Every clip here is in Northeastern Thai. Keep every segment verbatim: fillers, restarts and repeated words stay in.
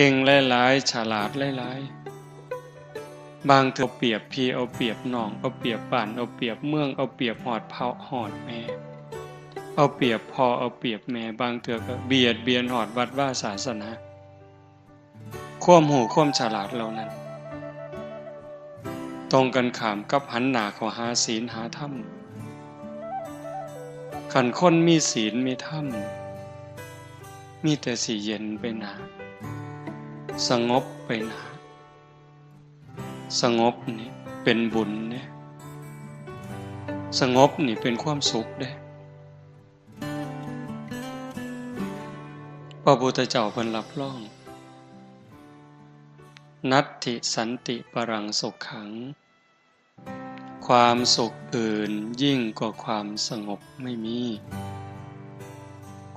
เก่งหลายๆ ฉลาดหลายๆ บางเทื่อเอาเปรียบพี่เอาเปรียบน้อง เอาเปรียบบ้านเอาเปรียบเมือง เอาเปรียบฮอดพ่อฮอดแม่ เอาเปรียบพ่อเอาเปรียบแม่ บางเทื่อก็เบียดเบียนฮอดวัดวาศาสนา ความรู้ความฉลาดเหล่านั้น ตรงกันข้ามกับหันหน้าเข้าหาศีลหาธรรม คันคนมีศีลมีธรรม มีแต่สิเย็นไปหน้า สงบไปหน้า สงบนี่เป็นบุญเด้ สงบนี่เป็นความสุขเด้ พระพุทธเจ้าเพิ่นรับรอง นัตถิสันติปรังสุขขัง ความสุขอื่นยิ่งกว่าความสงบไม่มี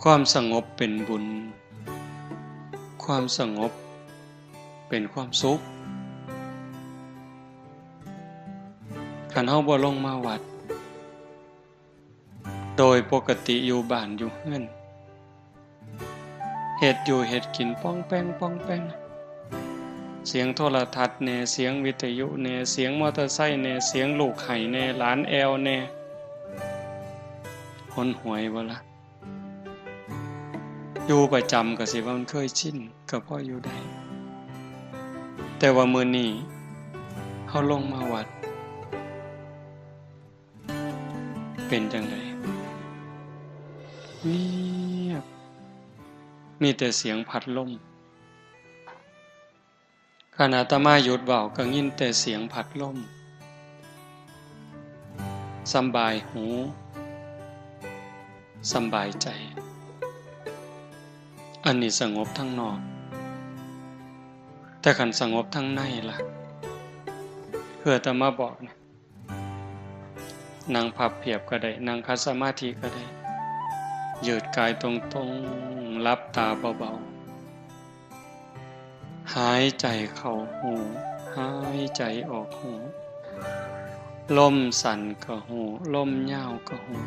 ความสงบเป็นบุญ ความสงบเป็นความสุข คันเฮาบ่ลงมาวัด โดยปกติอยู่บ้านอยู่เฮือน เฮ็ดอยู่เฮ็ดกินป้องแป้งป้องแป้ง เสียงโทรทัศน์แหน่ เสียงวิทยุแหน่ เสียงมอเตอร์ไซค์แหน่ เสียงลูกไห้แหน่ หลานแอ่วแหน่ หนหวยบ่ล่ะ อยู่ประจำก็สิว่ามันเคยชิน ก็พออยู่ได้ แต่ว่ามื้อนี้เฮาลงมาวัด เป็นจั่งใด เงียบ มีแต่เสียงพัดลม คันอาตมาหยุดเว้าก็ยินแต่เสียงพัดลม สำบายหู สำบายใจ อันนี้สงบทางนอก แต่คันสงบทางในล่ะ คืออาตมาบอกเนี่ย นั่งพับเพียบก็ได้ นั่งขัดสมาธิก็ได้ ยืดกายตรงๆ หลับตาเบาๆ หายใจเข้าฮู้ หายใจออกฮู้ ลมสั้นก็ฮู้ ลมยาวก็ฮู้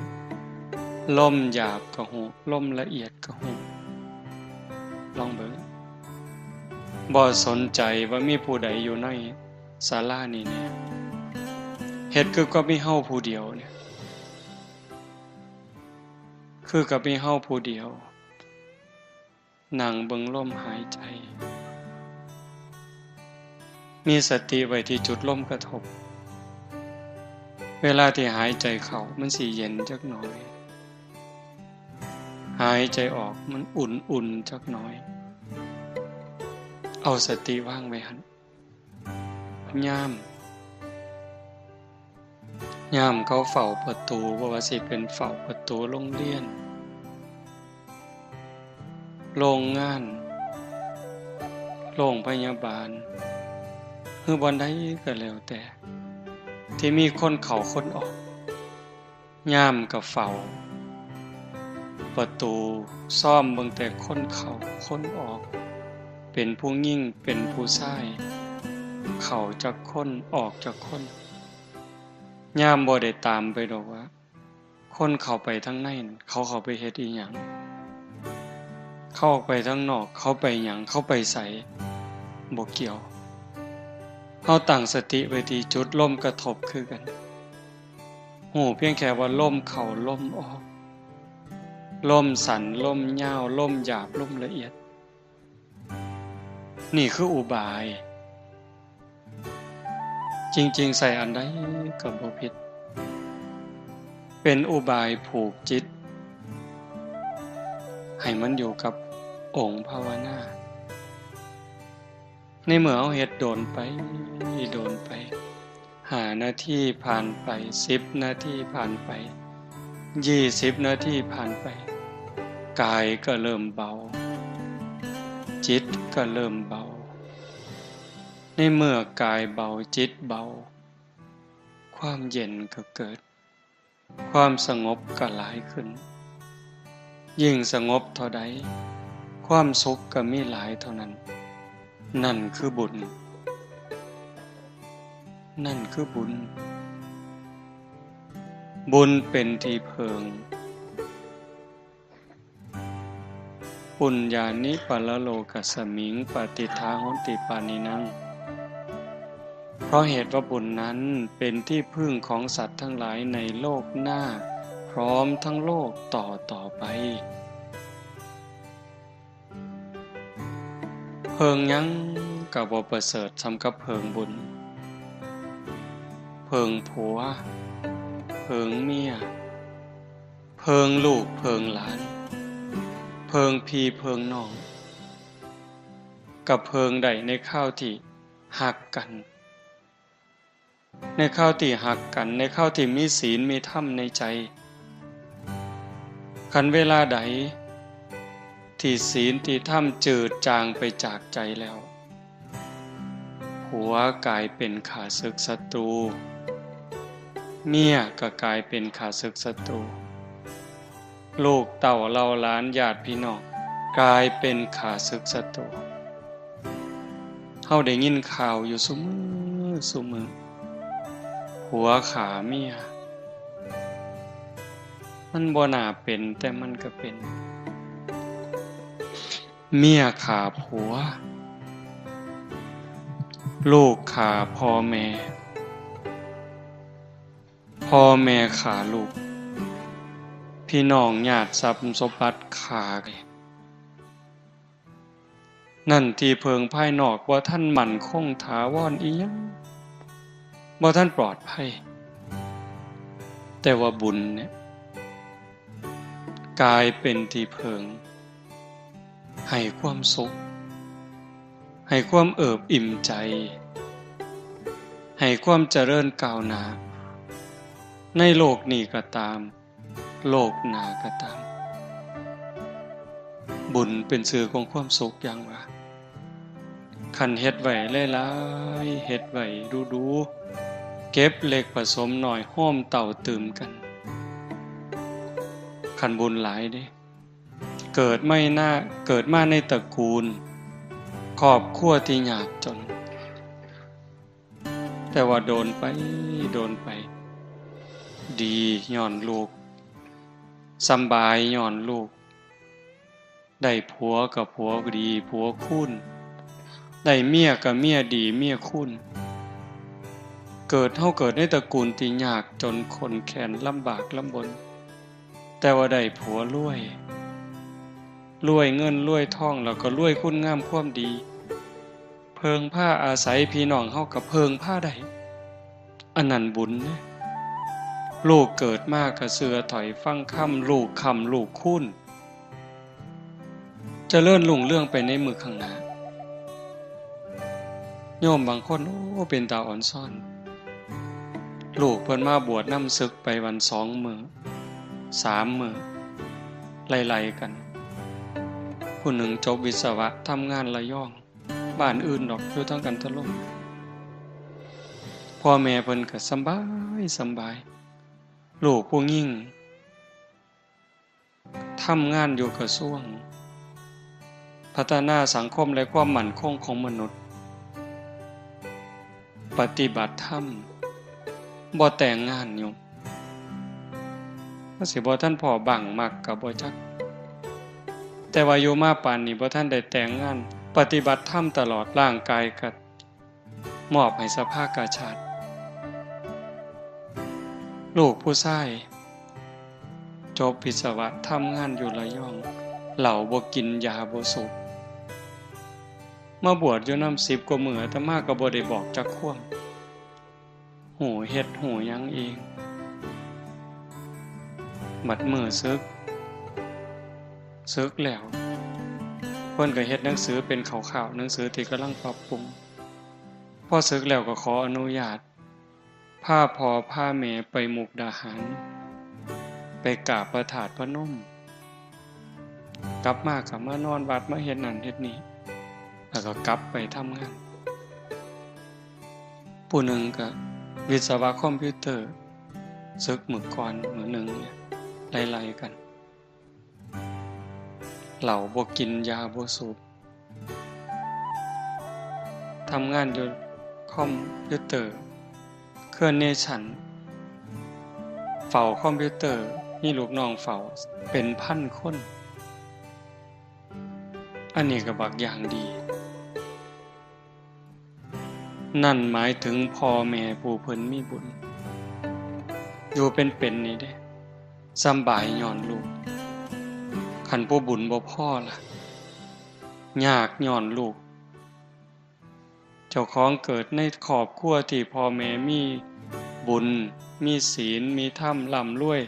ลมหยาบก็ฮู้ ลมละเอียดก็ฮู้ ลองเบิ่ง บ่สนใจว่ามีผู้ใดอยู่ในศาลานี้แหน่ เฮ็ดคือกับมีเฮาผู้เดียวเนี่ย คือกับมีเฮาผู้เดียว นั่งเบิ่งลมหายใจ มีสติไว้ที่จุดลมกระทบ เวลาที่หายใจเข้ามันสิเย็นจักหน่อย หายใจออกมันอุ่นๆ จักหน่อย เอาสติวางไว้หั่น ยาม ยามเขาเฝ้าประตู บ่ว่าสิเป็นเฝ้าประตูโรงเรียน โรงงาน โรงพยาบาล หรือบ่อนใดก็แล้วแต่ ที่มีคนเข้าคนออก ยามก็เฝ้าประตู ซอมเบิ่งแต่คนเข้าคนออก เป็นผู้หญิงเป็นผู้ชาย เข้าจักคนออกจักคน ยามบ่ได้ตามไปดอกว่า คนเข้าไปทางในนั่น เขาเข้าไปเฮ็ดอิหยัง เขาออกไปทางนอก เขาไปหยัง เขาไปไส บ่เกี่ยว เฮาตั้งสติไว้ที่จุดลมกระทบคือกัน ฮู้เพียงแค่ว่าลมเข้าลมออก ลมสั้นลมยาว ลมหยาบลมละเอียด นี่คืออุบาย จริงๆ ใส่อันใดก็บ่ผิด เป็นอุบายผูกจิต ให้มันอยู่กับองค์ภาวนา ในเมื่อเฮาเฮ็ดโดนไป โดนไป ห้านาทีผ่านไป สิบนาทีผ่านไป ยี่สิบนาทีผ่านไป กายก็เริ่มเบา จิตก็เริ่มเบา ในเมื่อกายเบา จิตเบา ความเย็นก็เกิด ความสงบก็หลายขึ้น ยิ่งสงบเท่าใด ความสุขก็มีหลายเท่านั้น นั่นคือบุญ นั่นคือบุญ บุญเป็นที่เพิง ปุญญานิปรโลกัสมิง ปาติฏฐาโหติปานินัง เพราะเหตุว่าบุญนั้นเป็นที่พึ่งของสัตว์ทั้งหลายในโลกหน้า พร้อมทั้งโลกต่อต่อไป เพิ่งหยังก็บ่ประเสริฐส่ำกับเพิ่งบุญ เพิ่งผัว เพิ่งเมีย เพิ่งลูกเพิ่งหลาน เพิ่งพี่เพิ่งน้อง ก็เพิ่งได้ในคราวที่ฮักกัน ในคราวที่ฮักกัน ในคราวที่มีศีลมีธรรมในใจ คันเวลาใดที่ศีลที่ธรรมจืดจางไปจากใจแล้ว ผัวกลายเป็นข้าศึกศัตรู เมียก็กลายเป็นข้าศึกศัตรู ลูกเต้าเหล่าหลานญาติพี่น้องกลายเป็นข้าศึกศัตรู เฮาได้ยินข่าวอยู่ซุมื้อซุมื้อ ผัวฆ่าเมีย มันบ่น่าเป็น แต่มันก็เป็น เมียฆ่าผัว ลูกฆ่าพ่อแม่ พ่อแม่ฆ่าลูก พี่น้องญาติทรัพย์สมบัติฆ่ากัน นั่นที่เพิ่งภายนอกบ่ทันมั่นคงถาวรอิหยัง บ่ทันปลอดภัย แต่ว่าบุญเนี่ย กลายเป็นที่เพิ่ง ให้ความสุข ให้ความเอิบอิ่มใจ ให้ความเจริญก้าวหน้า ในโลกนี้ก็ตาม โลกหน้าก็ตาม บุญเป็นชื่อของความสุขอย่างว่า คันเฮ็ดไว้หลายๆ เฮ็ดไว้ดูๆ เก็บเล็กผสมน้อย โฮมเต้าตื่มกัน คันบุญหลายเด้ เกิดไม่น่า เกิดมาในตระกูล ครอบครัวที่ยากจน แต่ว่าโดนไป โดนไป ดีย้อนลูก สำบายย้อนลูก ได้ผัวก็ผัวดี ผัวคูณ ได้เมียก็เมียดี เมียคูณ เกิด เฮาเกิดในตระกูลที่ยากจนข้นแค้นลำบากลำบน แต่ว่าได้ผัวรวย รวยเงินรวยทอง แล้วก็รวยคุณงามความดี เพิ่งพาอาศัยพี่น้องเฮาก็เพิ่งพาได้ อันนั้นบุญเด้ ลูกเกิดมาก็เชื่อถ้อยฟังคำ ลูกค้ำลูกคูณ เจริญรุ่งเรืองไปในมื้อข้างหน้า โยมบางคน โอ้ เป็นตาอ่อนซ้อน ลูกเพิ่นมาบวชนำ สึกไปวันสองมื้อ สามมื้อ ไล่ๆ กัน ผู้หนึ่งจบวิศวะ ทำงานระยอง บ้านอื่นดอก อยู่ทางกันทะล่ม พ่อแม่เพิ่นก็สำบาย สำบาย ลูกผู้หญิง ทำงานอยู่กระทรวงพัฒนาสังคมและความมั่นคงของมนุษย์ ปฏิบัติธรรม บ่แต่งงานอยู่ มันสิบ่ทันพ้อบั้งมักก็บ่จัก แต่ว่าอยู่มาปานนี้บ่ทันได้แต่งงาน ปฏิบัติธรรมตลอด ร่างกายก็มอบให้สภากาชาด ลูกผู้ชาย จบวิศวะ ทำงานอยู่ระยอง เหล้าบ่กิน ยาบ่สูบ มาบวชอยู่นำสิบกว่ามื้อ อาตมาก็บ่ได้บอกจักความ ฮู้เฮ็ดฮู้หยังเอง บัดมื้อสึก สึกแล้ว เพิ่นก็เฮ็ดหนังสือเป็นคร่าวๆ หนังสือที่กำลังปรับปรุง พอสึกแล้วก็ขออนุญาต พาพ่อพาแม่ไปมุกดาหาร ไปกราบพระธาตุพนม กลับมาก็มานอนวัด มาเฮ็ดนั่นเฮ็ดนี่ แล้วก็กลับไปทำงาน ผู้หนึ่งก็วิศวะคอมพิวเตอร์ สึกมื้อก่อนมื้อหนึ่งเนี่ย ไล่ๆ กัน เหล้าบ่กิน ยาบ่สูบ ทำงานอยู่คอมพิวเตอร์ เครือเนชั่น เฝ้าคอมพิวเตอร์ มีลูกน้องเฝ้าเป็นพันคน อันนี้ก็บักอย่างดี นั่นหมายถึงพ่อแม่ผู้เพิ่นมีบุญ อยู่เป็นๆ นี่เด้ สำบายย้อนลูก คันผู้บุญบ่พอล่ะ ยากย้อนลูก เจ้าของเกิดในครอบครัวที่พ่อแม่มีบุญ มีศีล มีธรรม ร่ำรวย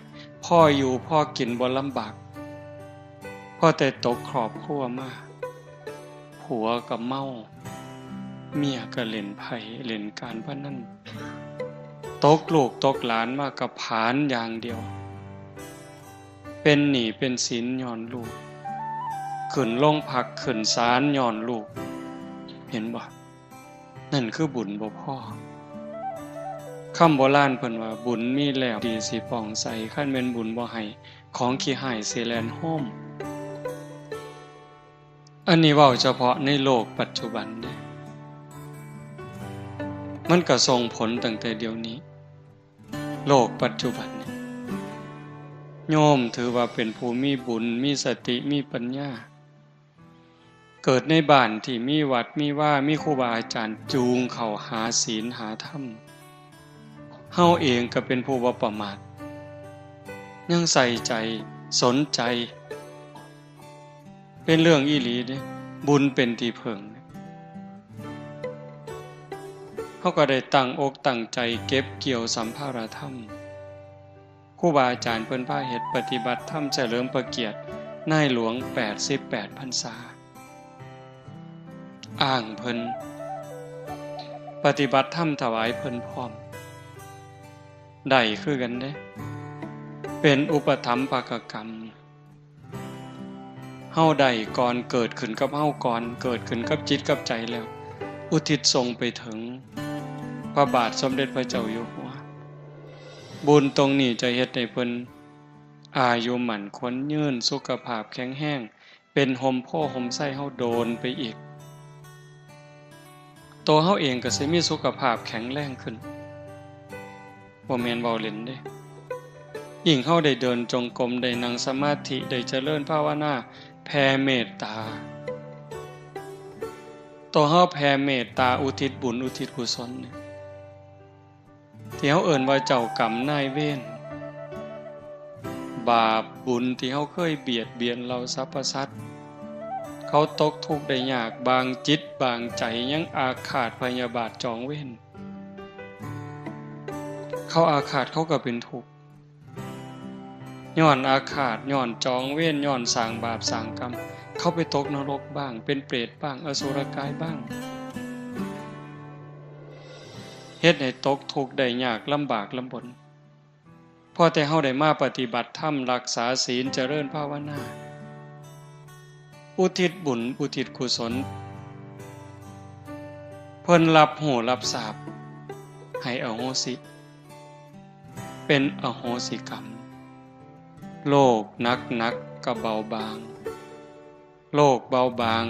พออยู่พอกิน บ่ลำบาก พอแต่ตกครอบครัวมา ผัวก็เมา เมียก็เล่นไพ่ เล่นการพนัน ตกลูกตกหลานมาก็ผลาญอย่างเดียว เป็นหนี้เป็นสินย้อนลูก ขึ้นโรงพักขึ้นศาลย้อนลูก เห็นบ่ นั่นคือบุญบ่พอ คำโบราณเพิ่นว่า บุญมีแล้วดีสิผ่องใส คันแม่นบุญบ่ให้ ของขี้ฮ้ายสิแล่นโฮม อันนี้เว้าเฉพาะในโลกปัจจุบันเด้ มันก็ส่งผลตั้งแต่เดี๋ยวนี้ โลกปัจจุบันนี่ โยมถือว่าเป็นผู้มีบุญ มีสติ มีปัญญา เกิดในบ้านที่มีวัดมีวา มีครูบาอาจารย์จูงเข้าหาศีลหาธรรม เฮาเองก็เป็นผู้บ่ประมาท ยังใส่ใจ สนใจ เป็นเรื่องอีหลีเด้ บุญเป็นที่เพิ่ง เฮาก็ได้ตั้งอกตั้งใจเก็บเกี่ยวสัมภาระธรรม ครูบาอาจารย์เพิ่นพาเฮ็ดปฏิบัติธรรมเฉลิมพระเกียรตินายหลวงแปดสิบแปดพรรษา อ้างเพิ่น ปฏิบัติธรรมถวายเพิ่นพร้อม ได้คือกันเด้ เป็นอุปถัมภกกรรม เฮาได้ก่อน เกิดขึ้นกับเฮาก่อน เกิดขึ้นกับจิตกับใจแล้ว อุทิศส่งไปถึงพระบาทสมเด็จพระเจ้าอยู่หัว บุญตรงนี้จะเฮ็ดให้เพิ่นอายุมั่นขวัญยืน สุขภาพแข็งแรง เป็นฮ่มโพธิ์ฮ่มไทรเฮาโดนไปอีก ตัวเฮาเองก็สิมีสุขภาพแข็งแรงขึ้น บ่แม่นเว้าเล่นเด้ ยิ่งเฮาได้เดินจงกรม ได้นั่งสมาธิ ได้เจริญภาวนา แผ่เมตตา ตัวเฮาแผ่เมตตาอุทิศบุญอุทิศกุศลเนี่ย ที่เฮาเอิ้นว่าเจ้ากรรมนายเวร บาปบุญที่เฮาเคยเบียดเบียนเหล่าสรรพสัตว์ เขาตกทุกข์ได้ยาก บางจิตบางใจยังอาฆาตพยาบาทจองเวร เขาอาฆาตเขาก็เป็นทุกข์ ย้อนอาฆาต ย้อนจองเวร ย้อนสร้างบาปสร้างกรรม เขาไปตกนรกบ้าง เป็นเปรตบ้าง อสุรกายบ้าง เฮ็ดให้ตกทุกข์ได้ยาก ลำบากลำบน พอแต่เฮาได้มาปฏิบัติธรรม รักษาศีล เจริญภาวนา อุทิศบุญ อุทิศกุศล เพิ่นรับรู้รับทราบ ให้อโหสิ เป็นอโหสิกรรม โรคหนักๆ ก็เบาบาง โรคเบาบาง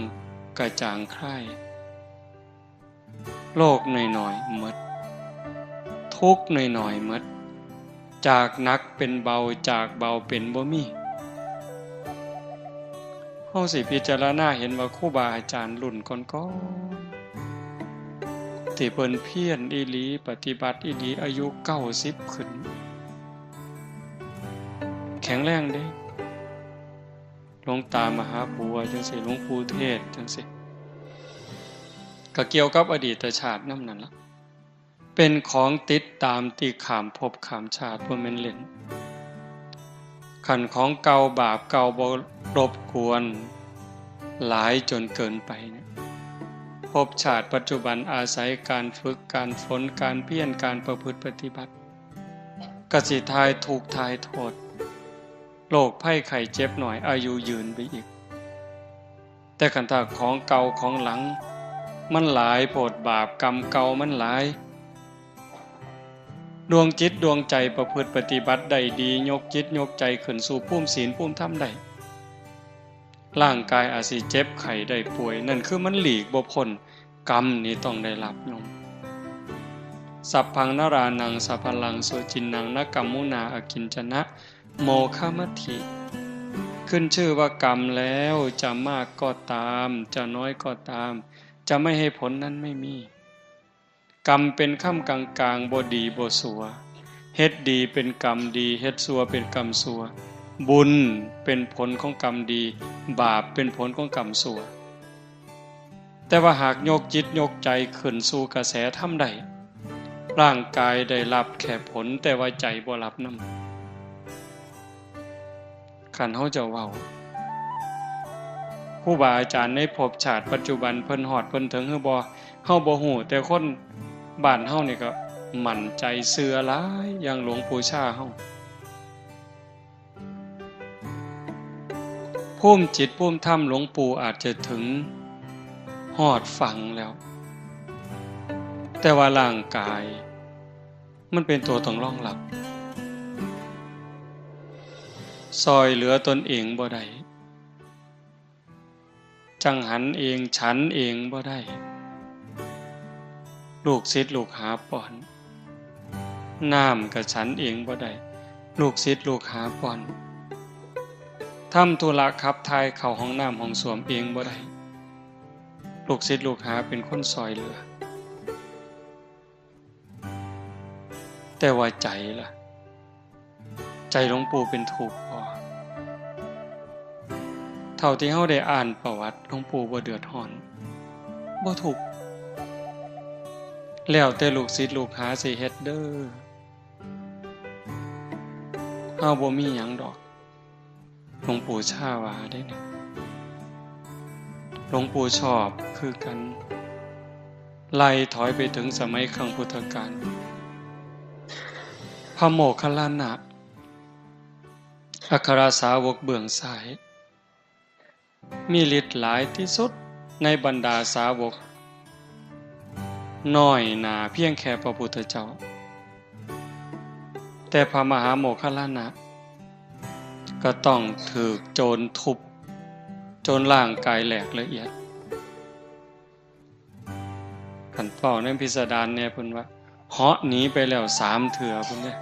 ก็จางคลาย โรคน้อยๆ หมด ทุกข์น้อยๆ หมด จากหนักเป็นเบา จากเบาเป็นบ่มี เฮาสิพิจารณาเห็นว่าครูบาอาจารย์รุ่นก่อนๆ ที่เพิ่นเพียรอีหลี ปฏิบัติอีหลี อายุเก้าสิบขึ้น แข็งแรงเด้ หลวงตามหาบัวจั่งซี้ หลวงปู่เทศจั่งซี้ ก็เกี่ยวกับอดีตชาตินำนั่นล่ะ เป็นของติดตามที่ข้ามภพข้ามชาติ บ่แม่นเล่น คันของเก่าบาปเก่าบ่รบกวนหลายจนเกินไปเนี่ย ภพชาติปัจจุบันอาศัยการฝึก การฝน การเพียร การประพฤติปฏิบัติ ก็สิถ่ายทุกข์ถ่ายโทษ โรคภัยไข้เจ็บน้อย อายุยืนไปอีก แต่คันถ้าของเก่าของหลัง มันหลายโพด บาปกรรมเก่ามันหลาย ดวงจิตดวงใจประพฤติปฏิบัติได้ดี ยกจิตยกใจขึ้นสู่ภูมิศีลภูมิธรรมได้ ร่างกายอาจสิเจ็บไข้ได้ป่วย นั่นคือมันหลีกบ่พ้น กรรมนี่ต้องได้รับโยม สัพพังนรานัง สัพพะลัง โสจินนัง นะกัมมุนา อกิญจนะ โมฆะมัตถิ ขึ้นชื่อว่ากรรมแล้ว จะมากก็ตาม จะน้อยก็ตาม จะไม่ให้ผลนั้นไม่มี กรรมเป็นค่ำกลางๆ บ่ดีบ่ซัว เฮ็ดดีเป็นกรรมดี เฮ็ดซัวเป็นกรรมซัว บุญเป็นผลของกรรมดี บาปเป็นผลของกรรมซัว แต่ว่าหากยกจิตยกใจขึ้นสู่กระแสธรรมได้ ร่างกายได้รับแค่ผล แต่ว่าใจบ่รับนำ คันเฮาจะเว้า ครูบาอาจารย์ในภพชาติปัจจุบันเพิ่นฮอดเพิ่นถึงหรือบ่ เฮาบ่ฮู้ แต่คนบ้านเฮานี่ก็มั่นใจเชื่อหลาย อย่างหลวงปู่ชาเฮา ภูมิจิตภูมิธรรมหลวงปู่อาจจะถึงฮอดฝั่งแล้ว แต่ว่าร่างกายมันเป็นตัวต้องรองรับ ซ่อยเหลือตนเองบ่ได้ จั่งหันเองฉันเองบ่ได้ ลูกศิษย์ลูกหาป้อน น้ำก็ฉันเองบ่ได้ ลูกศิษย์ลูกหาป้อน ทำธุระขับถ่ายเข้าห้องน้ำห้องส้วมเองบ่ได้ ลูกศิษย์ลูกหาเป็นคนซ่อยเหลือ แต่ว่าใจล่ะ ใจหลวงปู่เป็นทุกข์บ่ เท่าที่เฮาได้อ่านประวัติ หลวงปู่บ่เดือดร้อน บ่ทุกข์ แล้วแต่ลูกศิษย์ลูกหาสิเฮ็ดเด้อ เฮาบ่มีหยังดอก หลวงปู่ชาว่าเด้เนี่ย หลวงปู่ชอบคือกัน ไล่ถอยไปถึงสมัยครั้งพุทธกาล พระโมคคัลลานะ อัครสาวกเบื้องซ้าย มีฤทธิ์หลายที่สุดในบรรดาสาวก น้อยหนาเพียงแค่พระพุทธเจ้า แต่พระมหาโมคคัลลานะ ก็ต้องถูกโจรทุบ จนร่างกายแหลกละเอียด คันเว้าในพิสดารแน่เพิ่นว่า เหาะหนีไปแล้วสามเทื่อพุ้นเด้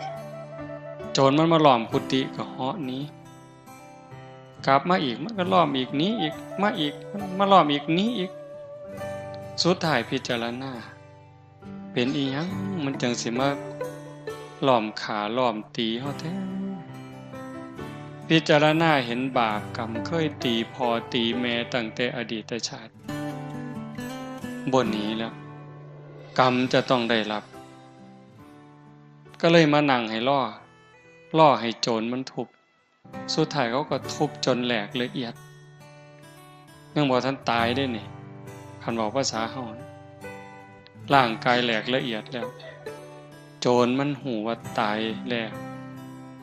โจรมันมาล้อมกุฏิก็เหาะหนี กลับมาอีกมันก็ล้อมอีกหนีอีก มาอีก มาล้อมอีกหนีอีก สุดท้ายพิจารณา เป็นอีหยังมันจั่งสิมาล้อมฆ่าล้อมตีเฮาแท้ พิจารณาเห็นบาปกรรมเคยตีพ่อตีแม่ตั้งแต่อดีตชาติ บ่หนีแล้ว กรรมจะต้องได้รับ ก็เลยมานั่งให้รอ รอให้โจรมันทุบ สุดท้ายเขาก็ทุบจนแหลกละเอียด ยังบ่ทันตายเด้นี่ คันเว้าภาษาเฮา ร่างกายแหลกละเอียดแล้ว โจรมันฮู้ว่าตายแล้ว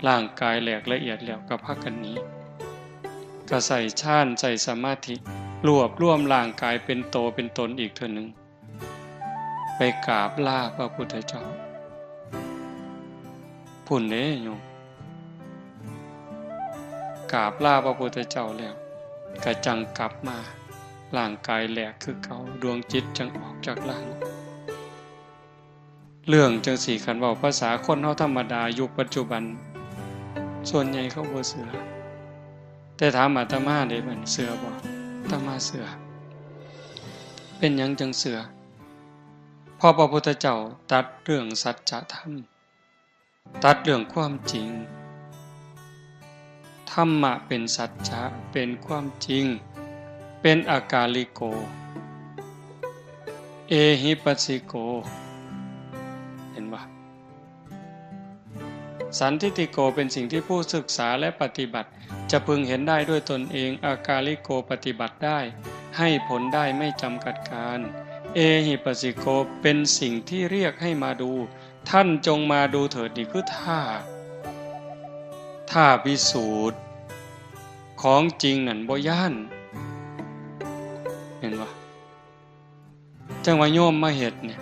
ร่างกายแหลกละเอียดแล้ว ก็พากันหนี ก็ใส่ฌาน ใส่สมาธิ รวบรวมร่างกายเป็นโตเป็นตนอีกเทื่อหนึ่ง ไปกราบลาพระพุทธเจ้า พุ้นเด้โยม กราบลาพระพุทธเจ้าแล้ว ก็จั่งกลับมา ร่างกายแหลกคือเก่า ดวงจิตจั่งออกจากร่าง เรื่องจั่งซี้ คันเว้าภาษาคนเฮาธรรมดายุคปัจจุบัน ส่วนใหญ่เขาบ่เชื่อ แต่ถามอาตมาเด้ บัดเชื่อบ่ อาตมาเชื่อ เป็นหยังจั่งเชื่อ เพราะพระพุทธเจ้าตรัสเรื่องสัจธรรม ตรัสเรื่องความจริง ธรรมะเป็นสัจจะ เป็นความจริง เป็นอากาลิโก เอหิปัสสิโก เห็นบ่ สันทิฏฐิโก เป็นสิ่งที่ผู้ศึกษาและปฏิบัติ จะพึงเห็นได้ด้วยตนเอง อากาลิโก ปฏิบัติได้ ให้ผลได้ไม่จำกัดกาล เอหิปัสสิโก เป็นสิ่งที่เรียกให้มาดู ท่านจงมาดูเถิด นี่คือท้า ท้าพิสูจน์ ของจริงนั่นบ่ย้าน เห็นบ่ จั่งว่าโยมมาเฮ็ดเนี่ย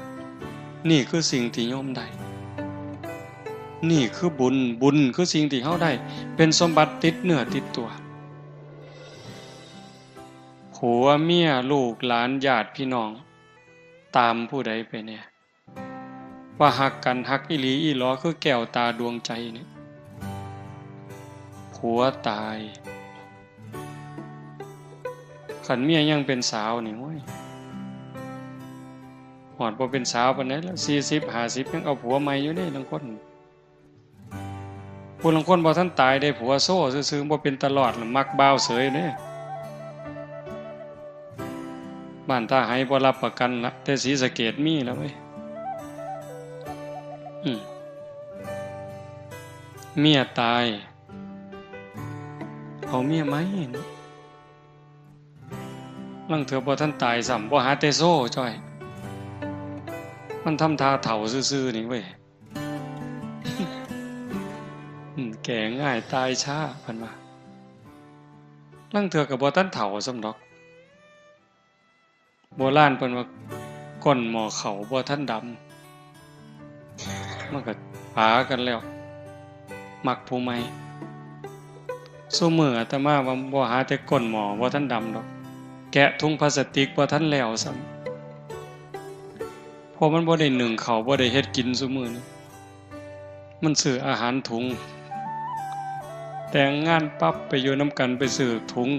นี่คือสิ่งที่โยมได้ นี่คือบุญ บุญคือสิ่งที่เฮาได้ เป็นสมบัติติดเนื้อติดตัว ผัวเมียลูกหลานญาติพี่น้อง ตามผู้ใดไปแน่ ว่าฮักกัน ฮักอีหลีอีหลอคือแก้วตาดวงใจเนี่ย ผัวตาย คันเมียยังเป็นสาวนี่ โอ้ย ฮอดบ่เป็นสาวปานใดแล้ว สี่สิบ ห้าสิบ ยังเอาผัวใหม่อยู่เด้ ลางคน ผู้ลางคนบ่ทันตายได้ผัวโซ่ซื่อๆ บ่เป็นตาลอด มักบ่าวเสยเด้ บ้านท่าไหบ่รับประกันละ แต่ศรีสะเกษมีแล้วเว้ย อืม เมียตาย เอาเมียใหม่เนาะ ลางเทื่อบ่ทันตายซ้ำ บ่หาแต่โซ่จ้อย มันทำท่าเฒ่าซื่อๆ นี่เว้ย อืม แก่ง่ายตายช้า เพิ่นว่า ลางเทื่อก็บ่ทันเฒ่าซ้ำดอก โบราณเพิ่นว่า ก้นหม้อข้าวบ่ทันดำ มันก็ปากันแล้ว มักผู้ใหม่ ซุมื้ออาตมาว่าบ่หาแต่ก้นหม้อบ่ทันดำดอก แกะถุงพลาสติกบ่ทันแล้วซ้ำ เพราะมันบ่ได้นึ่งข้าว บ่ได้เฮ็ดกินซุมื้อนี้ มันซื้ออาหารถุง แต่งงานปั๊บไปอยู่นำกัน ไปซื้อถุง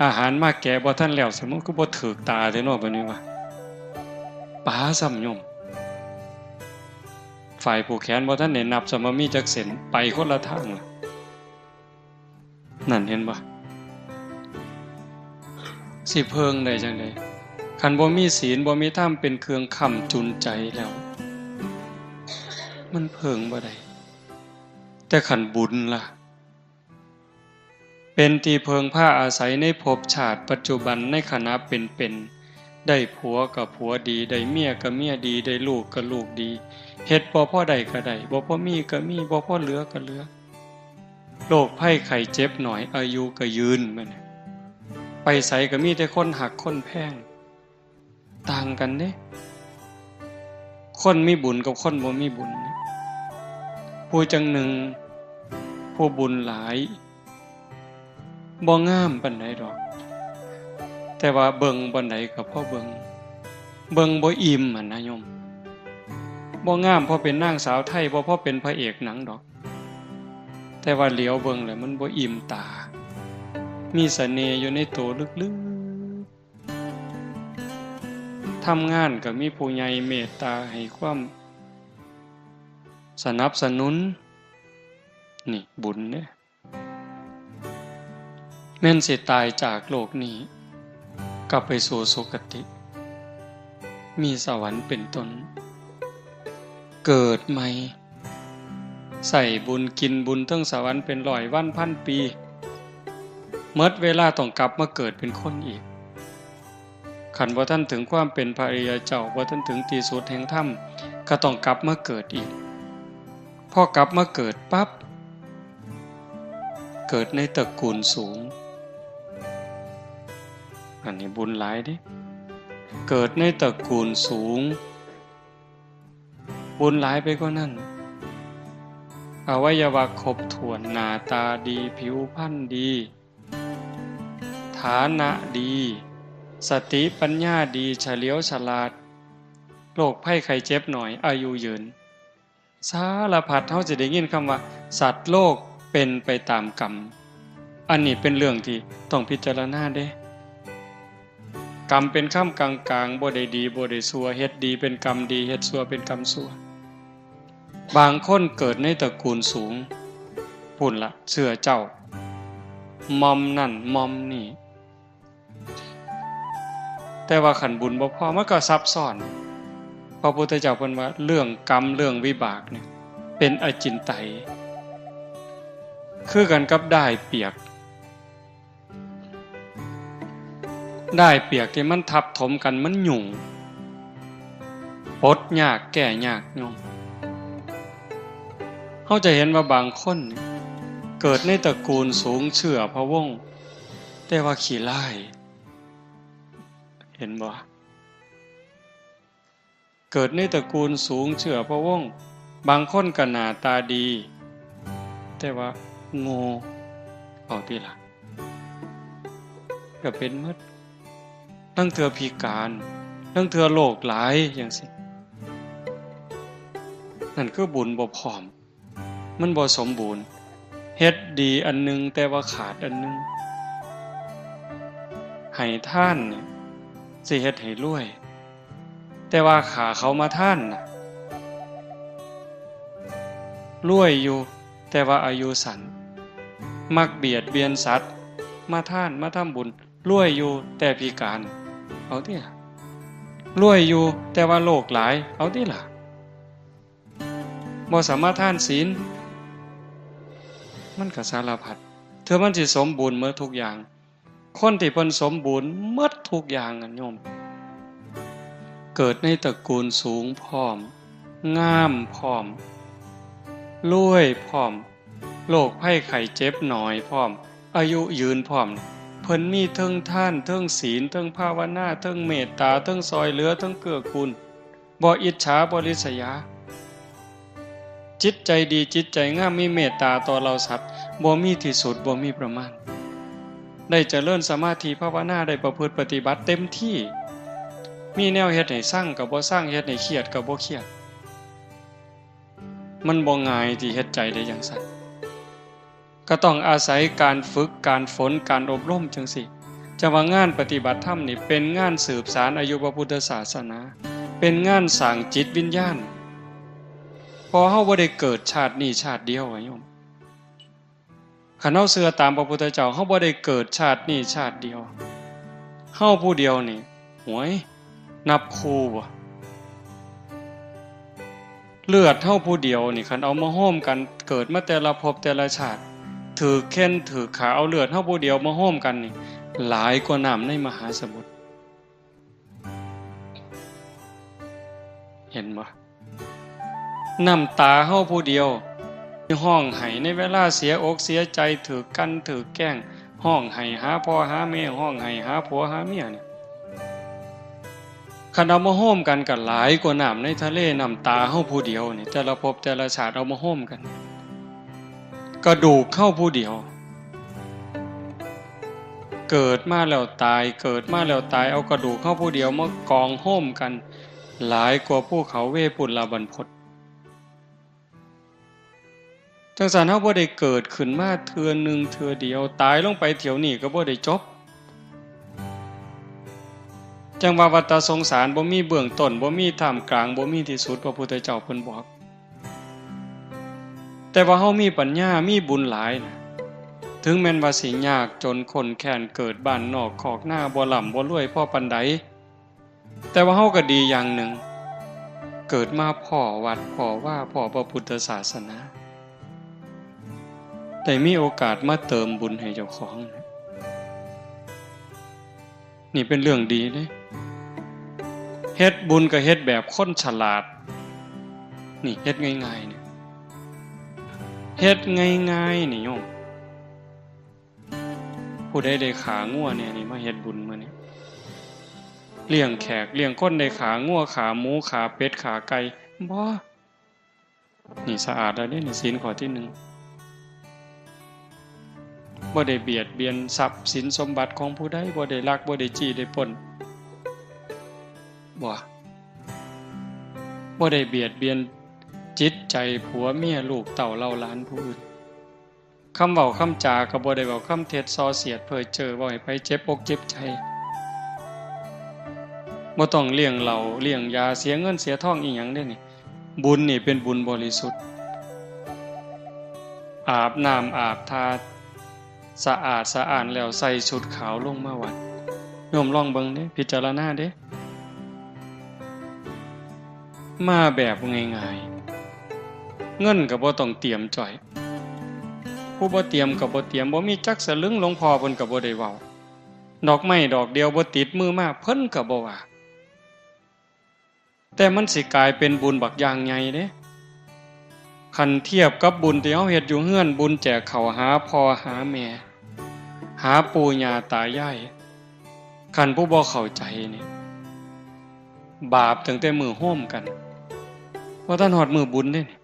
อาหารมาแกะบ่ทันแล้ว สมมุติคือบ่ถืกตาแท้เนาะ บัดนี้ว่า ปาซ้ำโยม ฝ่ายผูกแขนบ่ทันได้นับ สมมุติมีจักเส้น ไปคนละทางละ นั่นเห็นบ่ สิเพิ่งได้จั่งใด คันบ่มีศีล บ่มีธรรมเป็นเครื่องค้ำจุนใจแล้ว มันเพิ่งบ่ได้ แต่คันบุญล่ะ เป็นที่เพิ่งพาอาศัยในภพชาติปัจจุบัน ในขณะเป็นๆ ได้ผัวก็ผัวดี ได้เมียก็เมียดี ได้ลูกก็ลูกดี เฮ็ดบ่พอได้ก็ได้ บ่พอมีก็มี บ่พอเหลือก็เหลือ โรคภัยไข้เจ็บน้อย อายุก็ยืน บัดนี้ ไปไสก็มีแต่คนฮักคนแพง ต่างกันเด้ คนมีบุญกับคนบ่มีบุญเนี่ย ผู้จั่งหนึ่ง ผู้บุญหลาย บ่งามปานใดดอก แต่ว่าเบิ่งบ่อนใดก็พอเบิ่ง เบิ่งบ่อิ่มหั้นนะโยม บ่งามพอเป็นนางสาวไทย บ่พอเป็นพระเอกหนังดอก แต่ว่าเหลียวเบิ่งแล้วมันบ่อิ่มตา มีเสน่ห์อยู่ในตัวลึกๆ ทำงานก็มีผู้ใหญ่เมตตาให้ความสนับสนุน นี่บุญเด้ แม่นสิตายจากโลกนี้ กลับไปสู่สุคติ มีสวรรค์เป็นต้น เกิดใหม่ ใส่บุญกินบุญเทิงสวรรค์เป็นร้อยวันพันปี หมดเวลาต้องกลับมาเกิดเป็นคนอีก คันบ่ทันถึงความเป็นพระอริยเจ้า บ่ทันถึงที่สุดแห่งธรรม ก็ต้องกลับมาเกิดอีก พอกลับมาเกิดปั๊บ เกิดในตระกูลสูง อันนี้บุญหลายเด้ เกิดในตระกูลสูง บุญหลายไปกว่านั้น อวัยวะครบถ้วน หน้าตาดี ผิวพรรณดี ฐานะดี สติปัญญาดี เฉลียวฉลาด โรคภัยไข้เจ็บน้อย อายุยืน สารพัด เฮาสิได้ยินคำว่า สัตว์โลกเป็นไปตามกรรม อันนี้เป็นเรื่องที่ต้องพิจารณาเด้ กรรมเป็นคำกลางๆ บ่ได้ดีบ่ได้ชั่ว เฮ็ดดีเป็นกรรมดี เฮ็ดชั่วเป็นกรรมชั่ว บางคนเกิดในตระกูลสูง พู้นละ เชื้อเจ้า หม่อมนั่นหม่อมนี่ แต่ว่าคันบุญบ่พอ มันก็ซับซ้อน พระพุทธเจ้าเพิ่นว่าเรื่องกรรมเรื่องวิบากเนี่ย เป็นอจินไตย คือกันกับด้ายเปียก ด้ายเปียกที่มันทับถมกันมันยุ่ง ปลดยากแก้ยากโยม เฮาจะเห็นว่าบางคนเนี่ย เกิดในตระกูลสูงเชื้อพระวงศ์ แต่ว่าขี้ร้าย เห็นบ่ เกิดในตระกูลสูงเชื้อพระวงศ์ บางคนก็หน้าตาดี แต่ว่าโง่ เอาติล่ะ ก็เป็นหมด ลางเทื่อพิการ ลางเทื่อโรคหลายจั่งซี้ นั่นคือบุญบ่พร้อม มันบ่สมบูรณ์ เฮ็ดดีอันหนึ่งแต่ว่าขาดอันหนึ่ง ให้ทานนี่สิเฮ็ดให้รวย แต่ว่าฆ่าเขามาทานน่ะ รวยอยู่ แต่ว่าอายุสั้น มักเบียดเบียนสัตว์ มาทาน มาทำบุญ รวยอยู่ แต่พิการ เอาติล่ะ รวยอยู่ แต่ว่าโรคหลาย เอาติล่ะ บ่สามารถทานศีล มันก็สารพัด เทื่อมันสิสมบูรณ์หมดทุกอย่าง คนที่เพิ่นสมบูรณ์หมดทุกอย่างอะโยม เกิดในตระกูลสูงพร้อม งามพร้อม รวยพร้อม โรคภัยไข้เจ็บน้อยพร้อม อายุยืนพร้อม เพิ่นมีเทิงทาน เทิงศีล เทิงภาวนา เทิงเมตตา เทิงซ่อยเหลือ เทิงเกื้อกูล บ่อิจฉา บ่ริษยา จิตใจดี จิตใจงาม มีเมตตาต่อเหล่าสัตว์ บ่มีที่สุด บ่มีประมาณ ได้เจริญสมาธิภาวนา ได้ประพฤติปฏิบัติเต็มที่ มีแนวเฮ็ดให้ซังก็บ่ซัง เฮ็ดให้เครียดก็บ่เครียด มันบ่ง่ายที่เฮ็ดใจได้จั่งซั้น ก็ต้องอาศัยการฝึก การฝน การอบรมจั่งซี้ จั่งว่างานปฏิบัติธรรมนี่เป็นงานสืบสานอายุพระพุทธศาสนา เป็นงานสร้างจิตวิญญาณ เพราะเฮาบ่ได้เกิดชาตินี้ชาติเดียวอะโยม คันเฮาเชื่อตามพระพุทธเจ้า เฮาบ่ได้เกิดชาตินี้ชาติเดียว เฮาผู้เดียวนี่ หวย นับคู่บ่ เลือดเฮาผู้เดียวนี่ คันเอามาโฮมกัน เกิดมาแต่ละภพแต่ละชาติ ถืกเฆ็่นถืกฆ่า เอาเลือดเฮาผู้เดียวมาโฮมกันนี่ หลายกว่าน้ำในมหาสมุทร เห็นบ่ น้ำตาเฮาผู้เดียว ร้องไห้ในเวลาเสียอกเสียใจ ถืกกลั่นถืกแกล้ง ร้องไห้หาพ่อหาแม่ ร้องไห้หาผัวหาเมียนี่ คันเอามาโฮมกันก็หลายกว่าน้ำในทะเล น้ำตาเฮาผู้เดียวนี่ แต่ละภพแต่ละชาติเอามาโฮมกัน กระดูกเฮาผู้เดียว เกิดมาแล้วตาย เกิดมาแล้วตาย เอากระดูกเฮาผู้เดียวมากองโฮมกัน หลายกว่าภูเขาเวปุลลบรรพต จั่งซั้นเฮาบ่ได้เกิดขึ้นมาเทื่อหนึ่งเทื่อเดียว ตายลงไปเที่ยวนี้ก็บ่ได้จบ จั่งว่าวัฏสงสารบ่มีเบื้องต้น บ่มีท่ามกลาง บ่มีที่สุด พระพุทธเจ้าเพิ่นบอก แต่ว่าเฮามีปัญญา มีบุญหลายนะ ถึงแม้นว่าสิยากจนข้นแค้น เกิดบ้านนอกคอกนา บ่ร่ำบ่รวยพอปานใด แต่ว่าเฮาก็ดีอย่างหนึ่ง เกิดมาพ้อวัด พ้อวา พ้อพระพุทธศาสนา ได้มีโอกาสมาเติมบุญให้เจ้าของ นี่เป็นเรื่องดีเด้ เฮ็ดบุญก็เฮ็ดแบบคนฉลาด นี่เฮ็ดง่ายๆ นี่ เฮ็ดง่ายๆ นี่โยม ผู้ใดได้ขางัวแหน่นี่ มาเฮ็ดบุญมื้อนี้ เลี้ยงแขกเลี้ยงคน ได้ขางัว ขาหมู ขาเป็ด ขาไก่ บ่ นี่สะอาดแล้วเด้ นี่ศีลข้อที่หนึ่ง บ่ได้เบียดเบียนทรัพย์สินสมบัติของผู้ใด บ่ได้ลัก บ่ได้จี้ ได้ปล้น บ่ บ่ได้เบียดเบียนจิตใจผัวเมียลูกเต้าเหล่าหลานผู้อื่น คำเว้าคำจาก็บ่ได้เว้าคำเท็จส่อเสียดเพ้อเจ้อ เว้าให้ไผเจ็บอกเจ็บใจ บ่ต้องเลี้ยงเหล้าเลี้ยงยา เสียเงินเสียทองอีหยังเด้นี่ บุญนี่เป็นบุญบริสุทธิ์ อาบน้ำอาบท่า สะอาดสะอ้านแล้วใส่ชุดขาวลงมาวัด โยมลองเบิ่งเด้ พิจารณาเด้ มาแบบง่ายๆ เงินก็บ่ต้องเตรียมจ้อย ผู้บ่เตรียมก็บ่เตรียม บ่มีจักสลึง หลวงพ่อเพิ่นก็บ่ได้เว้า ดอกไม้ดอกเดียวบ่ติดมือมา เพิ่นก็บ่ว่า แต่มันสิกลายเป็นบุญบักอย่างใหญ่เด้ คันเทียบกับบุญที่เฮาเฮ็ดอยู่เฮือน บุญแจกข้าวหาพ่อหาแม่ หาปู่ย่าตายาย คันผู้บ่เข้าใจนี่ บาปตั้งแต่มื้อโฮมกัน บ่ทันฮอดมื้อบุญเด้นี่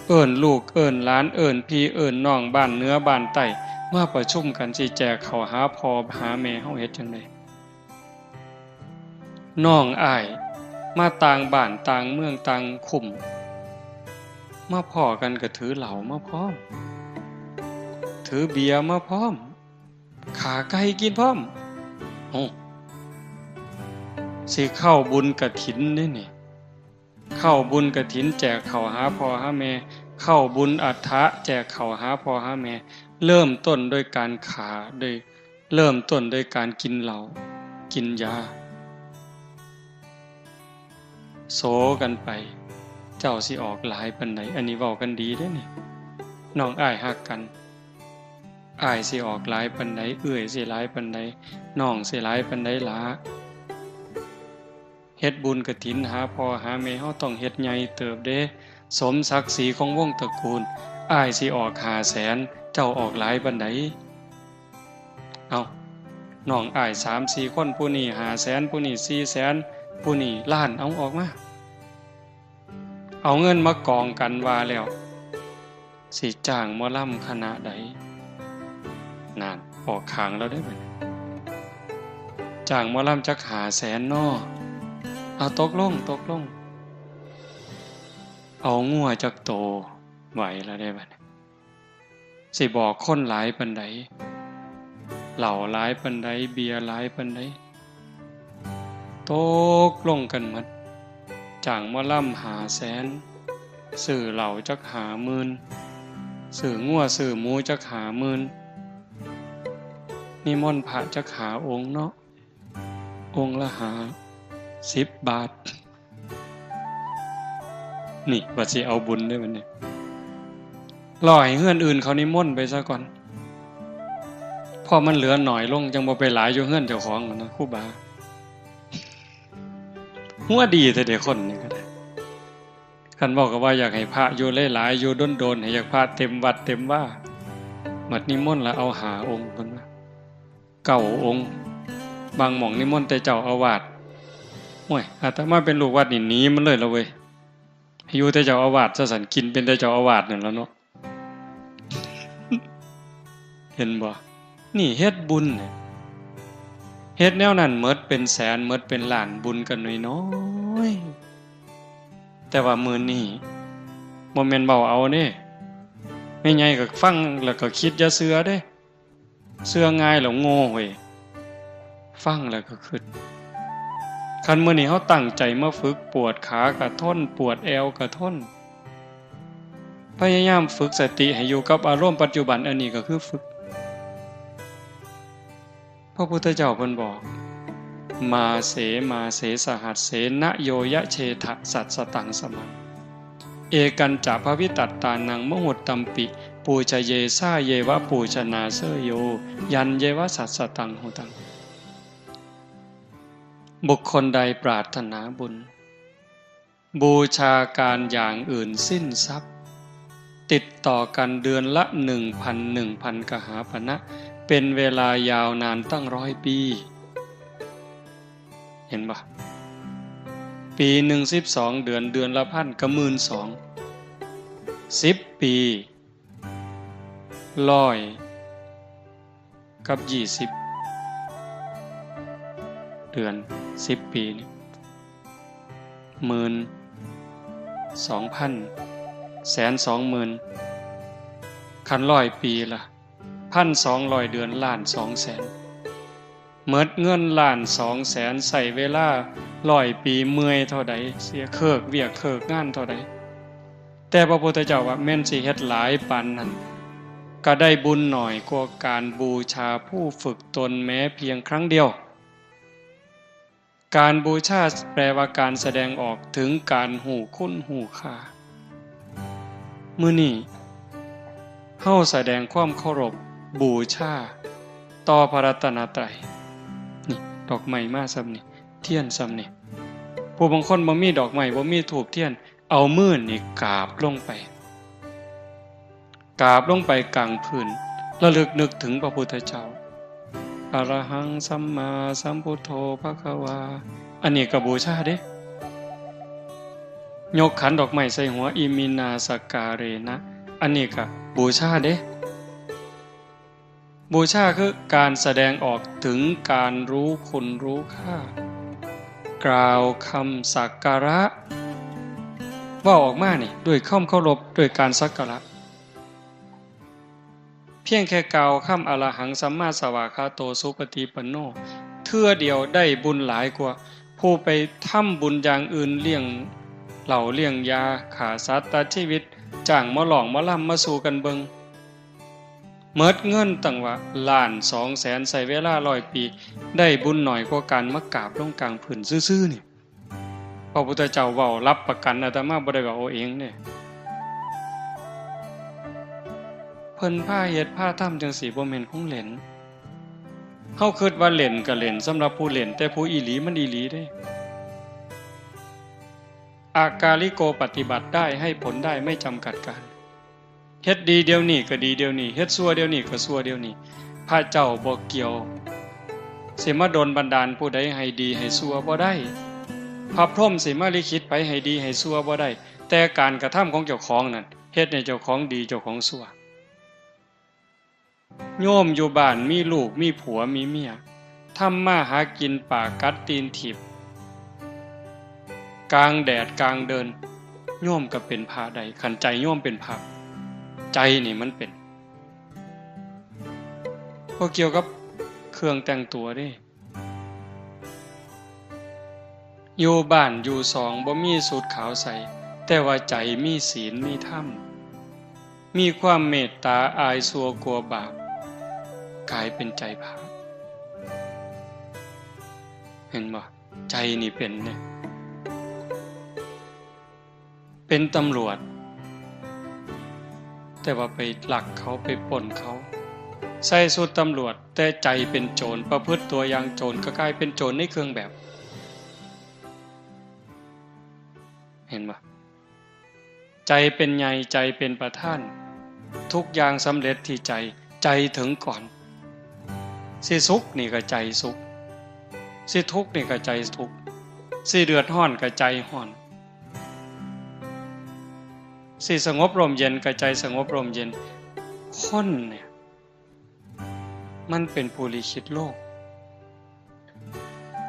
เอิ้นลูกเอิ้นหลาน เอิ้นพี่เอิ้นน้อง บ้านเหนือบ้านใต้ มาประชุมกันสิแจกข้าวหาพ่อหาแม่ เฮาเฮ็ดจั่งใด น้องอ้าย มาต่างบ้านต่างเมืองต่างคุ้ม มาพ้อกันก็ถือเหล้ามาพร้อม ถือเบียร์มาพร้อม ข ขาไก่กินพร้อม โอ้ สิเข้าบุญกฐินนี่นี่ เข้าบุญกฐินแจกข้าวหาพ่อหาแม่ เข้าบุญอัฏฐะแจกข้าวหาพ่อหาแม่ เริ่มต้นโดยการขา โดย เริ่มต้นโดยการกินเหล้า กินยา โสกันไป เจ้าสิออกหลายปานใด อันนี้เว้ากันดีเด้นี่ น้องอ้ายฮักกัน อ้ายสิออกหลายปานใด เอื้อยสิหลายปานใด น้องสิหลายปานใดหลา เฮ็ดบุญกฐินหาพ่อหาแม่ เฮาต้องเฮ็ดใหญ่เติบเด้ สมศักดิ์ศรีของวงศ์ตระกูล อ้ายสิออกห้าแสน เจ้าออกหลายปานใด เอ้า น้องอ้ายสามสี่คน ผู้นี้ห้าแสน ผู้นี้สี่แสน ผู้นี้ล้าน เอาออกมา เอาเงินมากองกันว่าแล้ว สิจ้างหมอลำคณะใด นั่น ออกข้างแล้วเด้บัดนี้ จ้างหมอลำจักห้าแสนเนาะ เอา ตกลง ตกลง เอางัวจักโต ไหวแล้วเด้บัดนี้ สิบอกคนหลายปานใด เหล้าหลายปานใด เบียร์หลายปานใด ตกลงกันหมด จ้างหมอลำห้าแสน ซื้อเหล้าจักห้าหมื่น ซื้องัวซื้อหมูจักห้าหมื่น นิมนต์พระจักห้าองค์เนาะ องค์ละห้าสิบบาท นี่ว่าสิเอาบุญเด้บัดนี้ รอให้เฮือนอื่นเขานิมนต์ไปซะก่อน พอมันเหลือหน่อยลง จั่งบ่ไปหลายอยู่เฮือนเจ้าของนะ ครูบา หัวดีแท้เด้คนนี่ก็ได้ คันเว้าก็ว่าอยากให้พระอยู่หลายๆ อยู่โดนๆ ให้อยากพระเต็มวัดเต็มวา บัดนิมนต์ละเอาห้าองค์เพิ่นว่า เก้าองค์ บางหม่องนิมนต์แต่เจ้าอาวาส โอ้ย อาตมาเป็นลูกวัดนี่หนีมันเลยละเว้ย ให้อยู่แต่เจ้าอาวาสซะซั่น กินเป็นแต่เจ้าอาวาสนั่นล่ะเนาะ เห็นบ่ นี่เฮ็ดบุญเนี่ย เฮ็ดแนวนั้นหมดเป็นแสน หมดเป็นล้าน บุญก็น้อยๆ แต่ว่ามื้อนี้บ่แม่นเว้าเอาเด้ แม่ใหญ่ก็ฟังแล้วก็คิดอย่าเชื่อเด้ เชื่อง่ายแล้วโง่เว้ย ฟังแล้วก็คิด คันมื้อนี้เฮาตั้งใจมาฝึก ปวดขากะทน ปวดแอวกะทน พยายามฝึกสติให้อยู่กับอารมณ์ปัจจุบัน อันนี้ก็คือฝึก พระพุทธเจ้าเพิ่นบอก มาเส มาเส สหัสเส นะโยยะเชทะ สัสสตังสมัง เอกัญจะภวิตัตตานัง มหุตตัมปิ ปูชเยสาเยวะ ปูชนาเสยโย ยันเยวะ สัสสตังหุตัง บุคคลใดปรารถนาบุญ บูชาการอย่างอื่นสิ้นทรัพย์ ติดต่อกันเดือนละหนึ่งพัน หนึ่งพันกหาปณะ เป็นเวลายาวนานตั้งร้อยปี เห็นปะ ปีหนึ่งสิบสองเดือน เดือนละพันก็หมื่นสอง สิบปี ร้อยกับยี่สิบ เดือน สิบปีนี่ หมื่น สองพัน แสน สองหมื่น คันร้อยปีละ พันสองร้อยเดือน ล้านสองแสน หมดเงินล้านสองแสน ใช้เวลาร้อยปี เมื่อยเท่าใด เสียเคิกเวียกเคิกงานเท่าใด แต่พระพุทธเจ้าว่าแม่นสิเฮ็ดหลายปานนั้น ก็ได้บุญน้อยกว่าการบูชาผู้ฝึกตนแม้เพียงครั้งเดียว การบูชาแปลว่าการแสดงออกถึงการฮู้คุณฮู้ค่า มื้อนี้เฮาแสดงความเคารพบูชาต่อพระรัตนตรัย นี่ ดอกไม้มาส่ำนี่ เทียนส่ำนี่ ผู้บางคนบ่มีดอกไม้ บ่มีธูปเทียน เอามือนี่กราบลงไป กราบลงไปกลางพื้น ระลึกนึกถึงพระพุทธเจ้า อะระหังสัมมาสัมพุทโธภะคะวา อันนี้ก็บูชาเด้ ยกขันดอกไม้ใส่หัว อิมินาสกการเรนะ อันนี้ก็บูชาเด้ บูชาคือการแสดงออกถึงการรู้คุณรู้ค่า กล่าวคำสักการะ เว้าออกมานี่ ด้วยความเคารพ ด้วยการสักการะ เพียงแค่กล่าวคำอรหังสัมมาสวากขาโตสุปฏิปันโน เทื่อเดียวได้บุญหลายกว่าผู้ไปทำบุญอย่างอื่น เลี้ยงเหล้าเลี้ยงยา ฆ่าสัตว์ตัดชีวิต จ้างหมอร้องหมอลำมาสู่กันเบิ่ง หมดเงินตั้งว่าล้านสองแสน ใช้เวลาร้อยปี ได้บุญน้อยกว่าการมากราบลงกลางพื้นซื่อๆ นี่ พระพุทธเจ้าเว้ารับประกัน อาตมาบ่ได้เว้าเอาเองเด้ เพิ่นพาเฮ็ดพาทำจั่งซี้ บ่แม่นของเล่น เฮาคิดว่าเล่นก็เล่นสำหรับผู้เล่น แต่ผู้อีหลีมันอีหลีเด้ อากาลิโกปฏิบัติได้ ให้ผลได้ ไม่จำกัดการ เฮ็ดดีเดี๋ยวนี้ก็ดีเดี๋ยวนี้ เฮ็ดชั่วเดี๋ยวนี้ก็ชั่วเดี๋ยวนี้ พระเจ้าบ่เกี่ยว สิมาดลบันดาลผู้ใดให้ดีให้ชั่วบ่ได้ พระพรหมสิมาลิขิตไผให้ดีให้ชั่วบ่ได้ แต่การกระทำของเจ้าของนั่น เฮ็ดให้เจ้าของดีเจ้าของชั่ว โยมอยู่บ้านมีลูกมีผัวมีเมีย ทำมาหากินปากกัดตีนถีบ กลางแดดกลางเดิน โยมก็เป็นพระได้ คันใจโยมเป็นพระ ใจนี่มันเป็น บ่เกี่ยวกับเครื่องแต่งตัวเด้ อยู่บ้านอยู่ซองบ่มีชุดขาวใส่ แต่ว่าใจมีศีลมีธรรม มีความเมตตา อายชั่วกลัวบาป กลายเป็นใจพระ เห็นบ่ ใจนี่เป็นเนี่ย เป็นตำรวจ แต่ว่าไปลักเขา ไปปล้นเขา ใส่ชุดตำรวจ แต่ใจเป็นโจร ประพฤติตัวอย่างโจร ก็กลายเป็นโจรในเครื่องแบบ เห็นบ่ ใจเป็นใหญ่ ใจเป็นประธาน ทุกอย่างสำเร็จที่ใจ ใจถึงก่อน สิสุขนี่ก็ใจสุข สิทุกข์นี่ก็ใจทุกข์ สิเดือดร้อนก็ใจร้อน สิสงบร่มเย็นก็ใจสงบร่มเย็น คนเนี่ย มันเป็นผู้ลิขิตโลก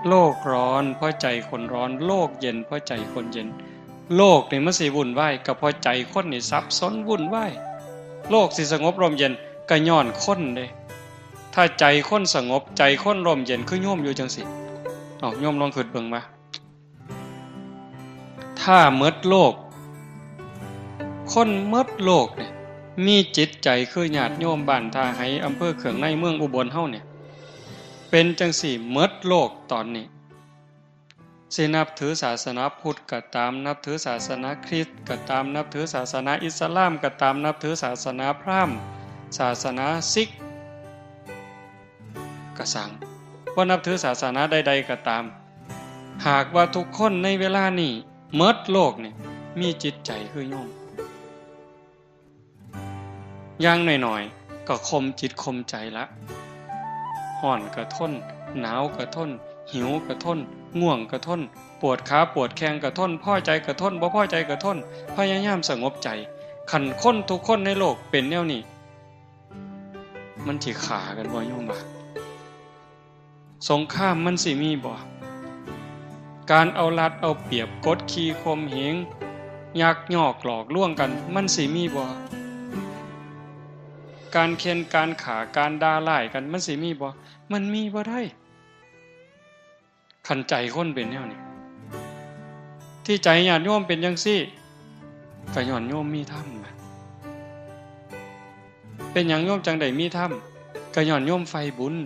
โลกร้อนเพราะใจคนร้อน โลกเย็นเพราะใจคนเย็น โลกนี่มันสิวุ่นวายก็เพราะใจคนนี่สับสนวุ่นวาย โลกสิสงบร่มเย็นก็ย้อนคนเด้ ถ้าใจคนสงบ ใจคนร่มเย็น คือโยมอยู่จั่งซี้ เอา โยมลองคิดเบิ่งว่า ถ้าหมดโลก คนหมดโลกเนี่ย มีจิตใจคือญาติโยมบ้านท่าไฮ อำเภอเคืองใน เมืองอุบลเฮาเนี่ย เป็นจั่งซี้หมดโลกตอนนี้ สินับถือศาสนาพุทธก็ตาม นับถือศาสนาคริสต์ก็ตาม นับถือศาสนาอิสลามก็ตาม นับถือศาสนาพราหมณ์ ศาสนาซิกก็ซัง บ่นับถือศาสนาใดๆก็ตาม หากว่าทุกคนในเวลานี้หมดโลกนี่ มีจิตใจคือโยม อย่างน้อยๆ ก็ข่มจิตข่มใจละ ร้อนก็ทน หนาวก็ทน หิวก็ทน ง่วงก็ทน ปวดขาปวดแข้งก็ทน พอใจก็ทน บ่พอใจก็ทน พยายามสงบใจ คันคนทุกคนในโลกเป็นแนวนี้ มันสิฆ่ากันบ่ โยมว่า สงครามมันสิมีบ่ การเอารัดเอาเปรียบ กดขี่ข่มเหง ยักยอกหลอกลวงกัน มันสิมีบ่ การเฆ่น การฆ่า การด่าร้ายกัน มันสิมีบ่ มันมีบ่ได้ คันใจคนเป็นแนวนี้ ที่ใจญาติโยมเป็นจั่งซี้ ก็ย้อนโยมมีธรรมนะ เป็นหยังโยมจั่งได้มีธรรม ก็ย้อนโยมใฝ่บุญ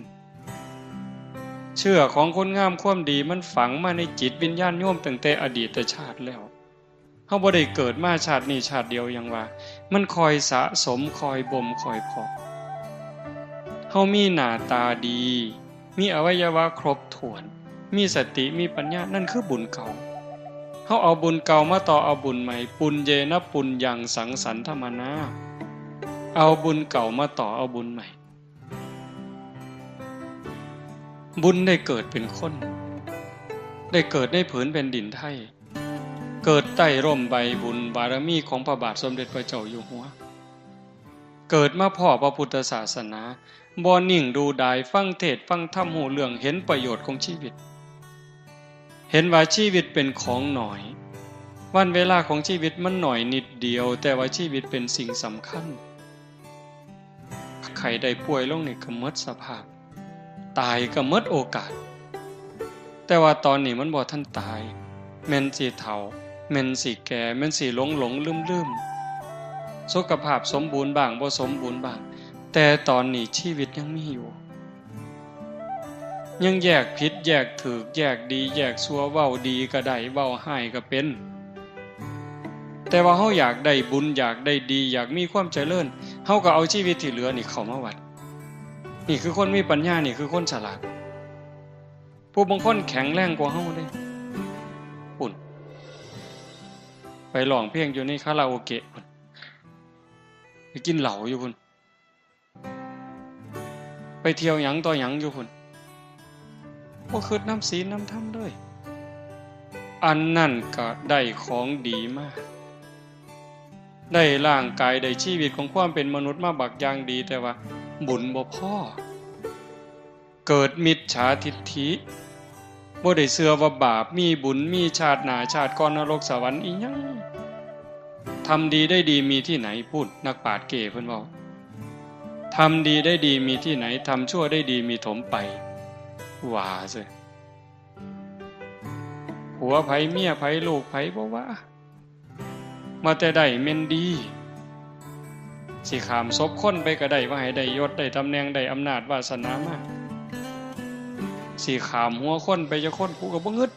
เชื้อของคุณงามความดีมันฝังมาในจิตวิญญาณโยมตั้งแต่อดีตชาติแล้ว เฮาบ่ได้เกิดมาชาตินี้ชาติเดียว หยังว่า มันคอยสะสม คอยบ่ม คอยเพาะ เฮามีหน้าตาดี มีอวัยวะครบถ้วน มีสติ มีปัญญา นั่นคือบุญเก่า เฮาเอาบุญเก่ามาต่อเอาบุญใหม่ ปุญเยนะปุญญังสังสันทมนา เอาบุญเก่ามาต่อเอาบุญใหม่ บุญได้เกิดเป็นคน ได้เกิดในผืนแผ่นดินไทย เกิดใต้ร่มใบบุญบารมีของพระบาทสมเด็จพระเจ้าอยู่หัว เกิดมาพ้อพระพุทธศาสนา บ่นิ่งดูดาย ฟังเทศน์ฟังธรรม ฮู้เรื่อง เห็นประโยชน์ของชีวิต เห็นว่าชีวิตเป็นของน้อย วันเวลาของชีวิตมันน้อยนิดเดียว แต่ว่าชีวิตเป็นสิ่งสำคัญ ไข้ได้ป่วยลงนี่ก็หมดสภาพ ตายก็หมดโอกาส แต่ว่าตอนนี้มันบ่ทันตาย แม่นสิเฒ่า แม่นสิแก่ แม่นสิหลงหลงลืมลืม สุขภาพสมบูรณ์บ้างบ่สมบูรณ์บ้าง แต่ตอนนี้ชีวิตยังมีอยู่ ยังแยกผิดแยกถูก แยกดีแยกชั่ว เว้าดีก็ได้ เว้าร้ายก็เป็น แต่ว่าเฮาอยากได้บุญ อยากได้ดี อยากมีความเจริญ เฮาก็เอาชีวิตที่เหลือนี่เข้ามาวัด นี่คือคนมีปัญญา นี่คือคนฉลาด ผู้บางคนแข็งแรงกว่าเฮาเด้ พุ้น ไปร้องเพลงอยู่ในคาราโอเกะพุ้น ไปกินเหล้าอยู่พุ้น ไปเที่ยวหยังต่อหยังอยู่พุ้น บ่คิดนำศีลนำธรรมเลย อันนั้นก็ได้ของดีมา ได้ร่างกาย ได้ชีวิตของความเป็นมนุษย์มาบักอย่างดี แต่ว่าบุญบ่พอ เกิดมิจฉาทิฏฐิ บ่ได้เชื่อว่าบาปมีบุญ มีชาติหน้าชาติก่อน นรกสวรรค์อีหยัง ทำดีได้ดีมีที่ไหน พุ้น นักปราชญ์เก้เพิ่นเว้า ทำดีได้ดีมีที่ไหน ทำชั่วได้ดีมีถมไป ว่าซื่อ ผัวไผเมียไผลูกไผบ่ว่า มาแต่ได้แม่นดี สิข้ามศพคนไปก็ได้ ว่าให้ได้ยศได้ตำแหน่งได้อำนาจวาสนามา สิข้ามหัวคนไปจักคน กูก็บ่งึด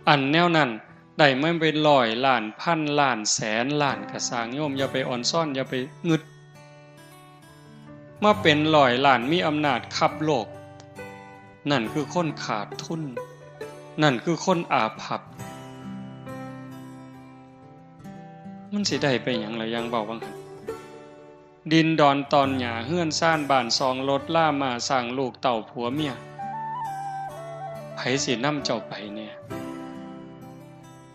อันแนวนั้นได้มาเป็นร้อยล้าน พันล้าน แสนล้านก็ซ่าง โยมอย่าไปอ่อนซ้อน อย่าไปงึด มาเป็นร้อยล้าน มีอำนาจคับโลก นั่นคือคนขาดทุน นั่นคือคนอาภัพ มันสิได้ไปหยังล่ะ อย่างเว้าว่าหั่น ดินดอนตอนหญ้า เฮือนซานบ้านช่อง รถราม้าช้าง ลูกเต้าผัวเมีย ไผสินำเจ้าไปแน่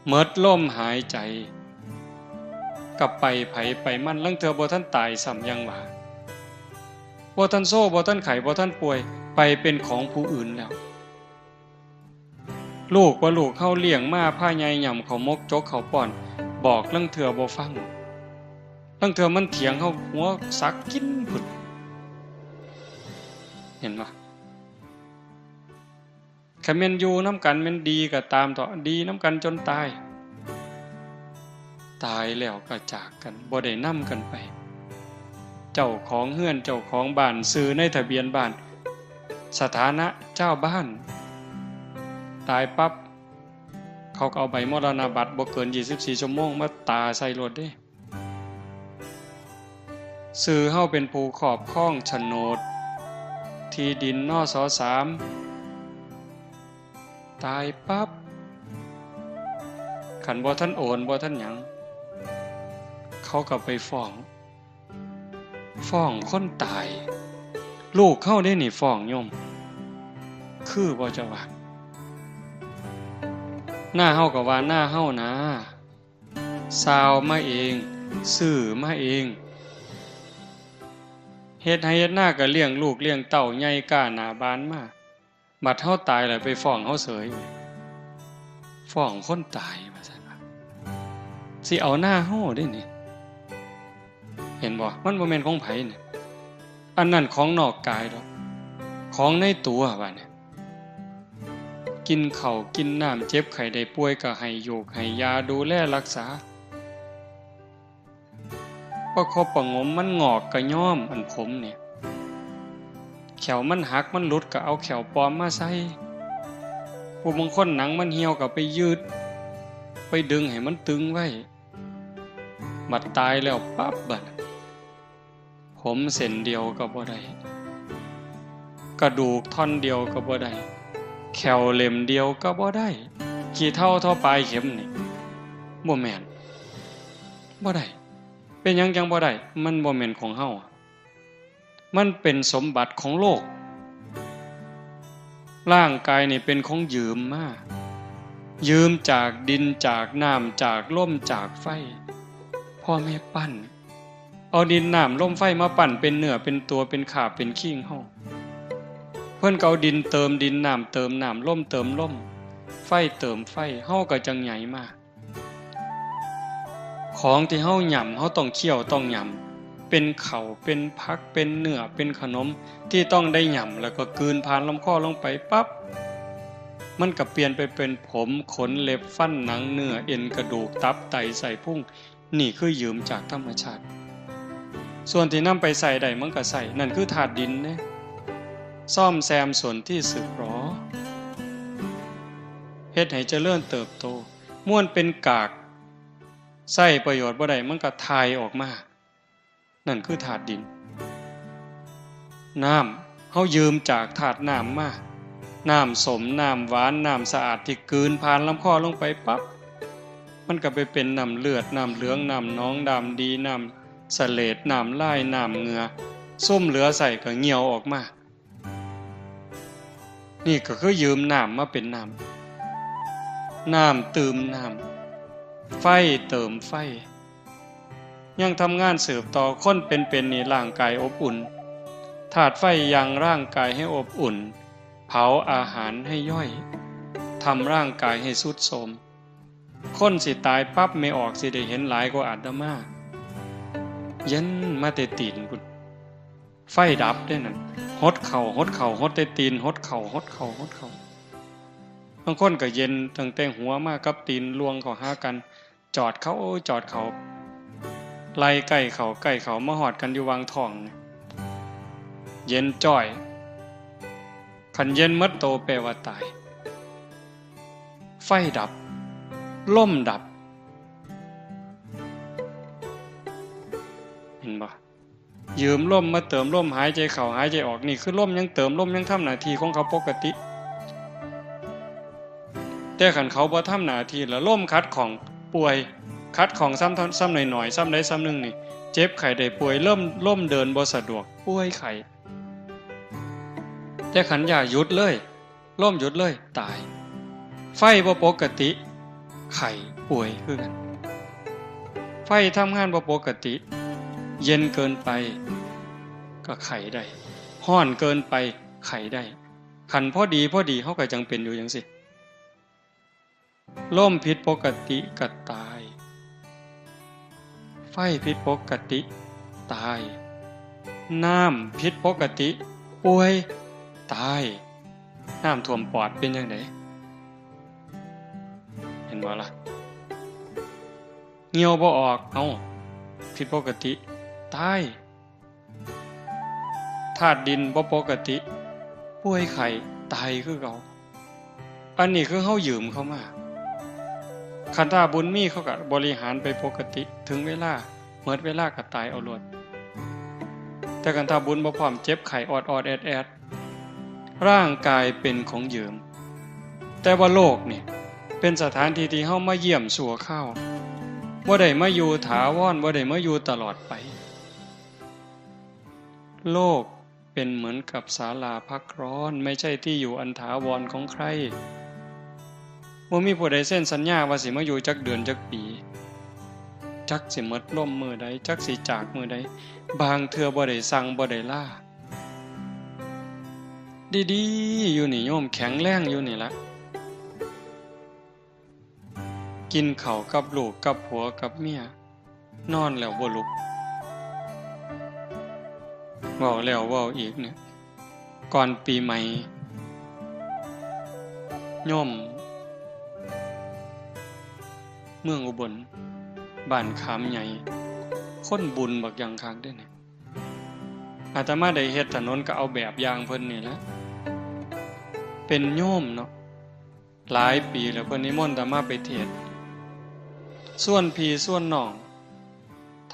หมดลมหายใจ ก็ไปไผไปมัน ลางเทื่อบ่ทันตายซ้ำ ยังว่า บ่ทันโซ บ่ทันไข้ บ่ทันป่วย ไปเป็นของผู้อื่นแล้ว ลูกว่าลูกเฮาเลี้ยงมา พาใหญ่หย่ำข้าวหมก จกข้าวป้อน บอกลางเทื่อบ่ฟัง ลางเทื่อมันเถียงเฮา หัวสักกินพุ้น เห็นบ่ คันแม่นอยู่นำกันแม่นดีก็ตามเถาะ ดีนำกันจนตาย ตายแล้วก็จากกัน บ่ได้นำกันไป เจ้าของเฮือน เจ้าของบ้าน ชื่อในทะเบียนบ้าน สถานะชาวบ้าน ตายปั๊บ เขาก็เอาใบมรณบัตร บ่เกินยี่สิบสี่ชั่วโมง มาตราใส่โลดเด้ ชื่อเฮาเป็นผู้ครอบครองโฉนดที่ดิน นส.สาม ตายปั๊บ คันบ่ทันโอน บ่ทันหยัง เขาก็ไปฟ้อง ฟ้องคนตาย ลูกเฮาเด้นี่ฟ้องโยม คือบ่เจ้าว่า นาเฮาก็ว่านาเฮานะ ซาวมาเอง ซื้อมาเอง เฮ็ดไร่เฮ็ดนาก็เลี้ยงลูกเลี้ยงเต้าใหญ่ก้าหน้าบานมา บัดเฮาตายแล้วไปฟ้องเฮาเสย ฟ้องคนตายว่าซั่นว่า สิเอานาเฮาเด้นี่ เห็นบ่ มันบ่แม่นของไผนี่ อันนั้นของนอกกายดอก ของในตัวว่านี่ กินข้าวกินน้ำ เจ็บไข้ได้ป่วยก็ให้ยูกให้ยา ดูแลรักษา ประคบประหงม มันงอกก็ย้อม อันผมเนี่ย แข้วมันหักมันหลุดก็เอาแข้วปลอมมาใส่ ผู้บางคนหนังมันเหี่ยวก็ไปยืด ไปดึงให้มันตึงไว้ บัดตายแล้วปั๊บบัด ผมเส้นเดียวก็บ่ได้ กระดูกท่อนเดียวก็บ่ได้ แข้วเล่มเดียวก็บ่ได้ ขี้เถ้าเท่าปลายเข็มนี่ บ่แม่น บ่ได้ เป็นหยังจั่งบ่ได้ มันบ่แม่นของเฮา มันเป็นสมบัติของโลก ร่างกายนี่เป็นของยืมมา ยืมจากดิน จากน้ำ จากลม จากไฟ พ่อแม่ปั้น เอาดินน้ำลมไฟมาปั้นเป็นเนื้อเป็นตัว เป็นขาบเป็นคิงเฮา เพิ่นก็เอาดินเติมดิน น้ำเติมน้ำ ลมเติมลม ไฟเติมไฟ เฮาก็จั่งใหญ่มา ของที่เฮาหย่ำ เฮาต้องเคี้ยวต้องหย่ เป็นข้าว เป็นผัก เป็นเนื้อ เป็นขนม ที่ต้องได้หย่ำ แล้วก็กลืนผ่านลำคอลงไปปั๊บ มันก็เปลี่ยนไปเป็นผม ขน เล็บ ฟัน หนัง เนื้อ เอ็น กระดูก ตับ ไต ไส้พุง นี่คือยืมจากธรรมชาติ ส่วนที่นำไปใช้ได้มันก็ใช้ นั่นคือธาตุดินเด้ ซ่อมแซมส่วนที่สึกหรอ เฮ็ดให้เจริญเติบโต ม่วนเป็นกาก ใช้ประโยชน์บ่ได้ มันก็ถ่ายออกมา นั่นคือธาตุดิน น้ำ เฮายืมจากธาตุน้ำมา น้ำส้ม น้ำหวาน น้ำสะอาดที่กลืนผ่านลำคอลงไปปั๊บ มันก็ไปเป็นน้ำเลือด น้ำเหลือง น้ำหนอง น้ำดี น้ำเสลด น้ำลาย น้ำเหงื่อ ซุมเหลือใช้ก็เหี่ยวออกมา นี่ก็คือยืมน้ำมาเป็นน้ำ น้ำตื่มน้ำ ไฟเติมไฟ ยังทำงานสืบต่อ คนเป็นๆ นี่ร่างกายอบอุ่น ธาตุไฟยังร่างกายให้อบอุ่น เผาอาหารให้ย่อย ทำร่างกายให้ทรุดโทรม คนสิตายปั๊บ แม่ออกสิได้เห็นหลายกว่าอาตมา เย็นมาแต่ตีนพุ้น ไฟดับเด้นั่น หดเข่า หดเข่า หดแต่ตีน หดเข่า หดเข่า หดเข่า บางคนก็เย็นตั้งแต่หัวมากับตีน ล่วงเข้าหากัน จอดเข้า จอดเข้า ไล่ใกล้เข้า ใกล้เข้า มาฮอดกันอยู่หว่างท้อง เย็นจ้อย คันเย็นหมดโตแปลว่าตาย ไฟดับ ลมดับ เห็นบ่ ยืมลมมาเติมลม หายใจเข้า หายใจออก นี่คือลมยังเติม ลมยังทำหน้าที่ของเขาปกติ แต่คันเขาบ่ทำหน้าที่ แล้วลมขัดข้อง ป่วย ขัดข้องซ้ำ ซ้ำหน่อยๆ ซ้ำใดซ้ำหนึ่งนี่ เจ็บไข้ได้ป่วย ลม ลมเดินบ่สะดวก ป่วยไข้ แต่คันอย่าหยุดเลย ลมหยุดเลย ตาย ไฟบ่ปกติ ไข้ ป่วยคือกัน ไฟทำงานบ่ปกติ เย็นเกินไป ก็ไข้ได้ ร้อนเกินไป ไข้ได้ คันพอดี พอดี เฮาก็จั่งเป็นอยู่จั่งซี้ ลมผิดปกติก็ตาย ไฟผิดปกติ ตาย น้ำผิดปกติ ป่วย ตาย น้ำท่วมปอดเป็นจั่งใด เห็นบ่ล่ะ เหี่ยวบ่ออก เอ้า ผิดปกติ ตาย ธาตุดินบ่ปกติ ป่วยไข้ ตายคือเก่า อันนี้คือเฮายืมเขามา คันถ้าบุญมีเขาก็บริหารไปปกติ ถึงเวลา หมดเวลาก็ตายเอาโลด แต่คันถ้าบุญบ่พร้อม เจ็บไข้ออดๆ แอดๆ ร่างกายเป็นของยืม แต่ว่าโลกนี่เป็นสถานที่ที่เฮามาเยี่ยมชั่วคราว บ่ได้มาอยู่ถาวร บ่ได้มาอยู่ตลอดไป โลกเป็นเหมือนกับศาลาพักร้อน ไม่ใช่ที่อยู่อันถาวรของใคร บ่มีผู้ใดเซ็นสัญญาว่าสิมาอยู่จักเดือนจักปี จักสิหมดลมมื้อใด จักสิจากมื้อใด บางเทื่อบ่ได้สั่งบ่ได้ลา ดีๆ อยู่นี่โยม แข็งแรงอยู่นี่ละ กินข้าวกับลูกกับผัวกับเมีย นอนแล้วบ่ลุก เว้าแล้วเว้าอีกเนี่ย ก่อนปีใหม่ โยม เมืองอุบล บ้านขามใหญ่ คนบุญบักอย่างคักเด้เนี่ย อาตมาได้เฮ็ดถนนก็เอาแบบอย่างเพิ่นนี่แหละ เป็นโยมเนาะ หลายปีแล้วเพิ่นนิมนต์อาตมาไปเทศน์ ชวนพี่ชวนน้อง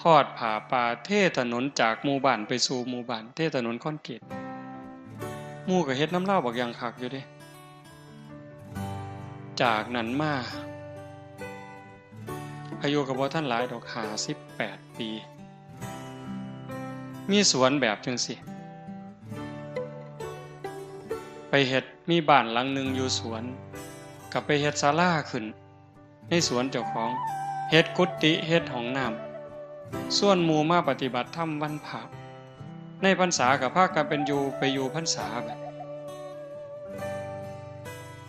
ทอดผ้าป่า เทถนนจากหมู่บ้านไปสู่หมู่บ้าน เทถนนคอนกรีต หมู่ก็เฮ็ดนำลาวบักอย่างคักอยู่เด้ จากนั้นมา อายุก็บ่ทันหลายดอก ห้าสิบแปดปี มีสวนแบบจั่งซี้ ไปเฮ็ด มีบ้านหลังหนึ่งอยู่สวน ก็ไปเฮ็ดศาลาขึ้น ในสวนเจ้าของ เฮ็ดกุฏิ เฮ็ดห้องน้ำ ชวนหมู่มาปฏิบัติธรรมวันพระ ในพรรษาก็พากันเป็นอยู่ ไปอยู่พรรษาบัด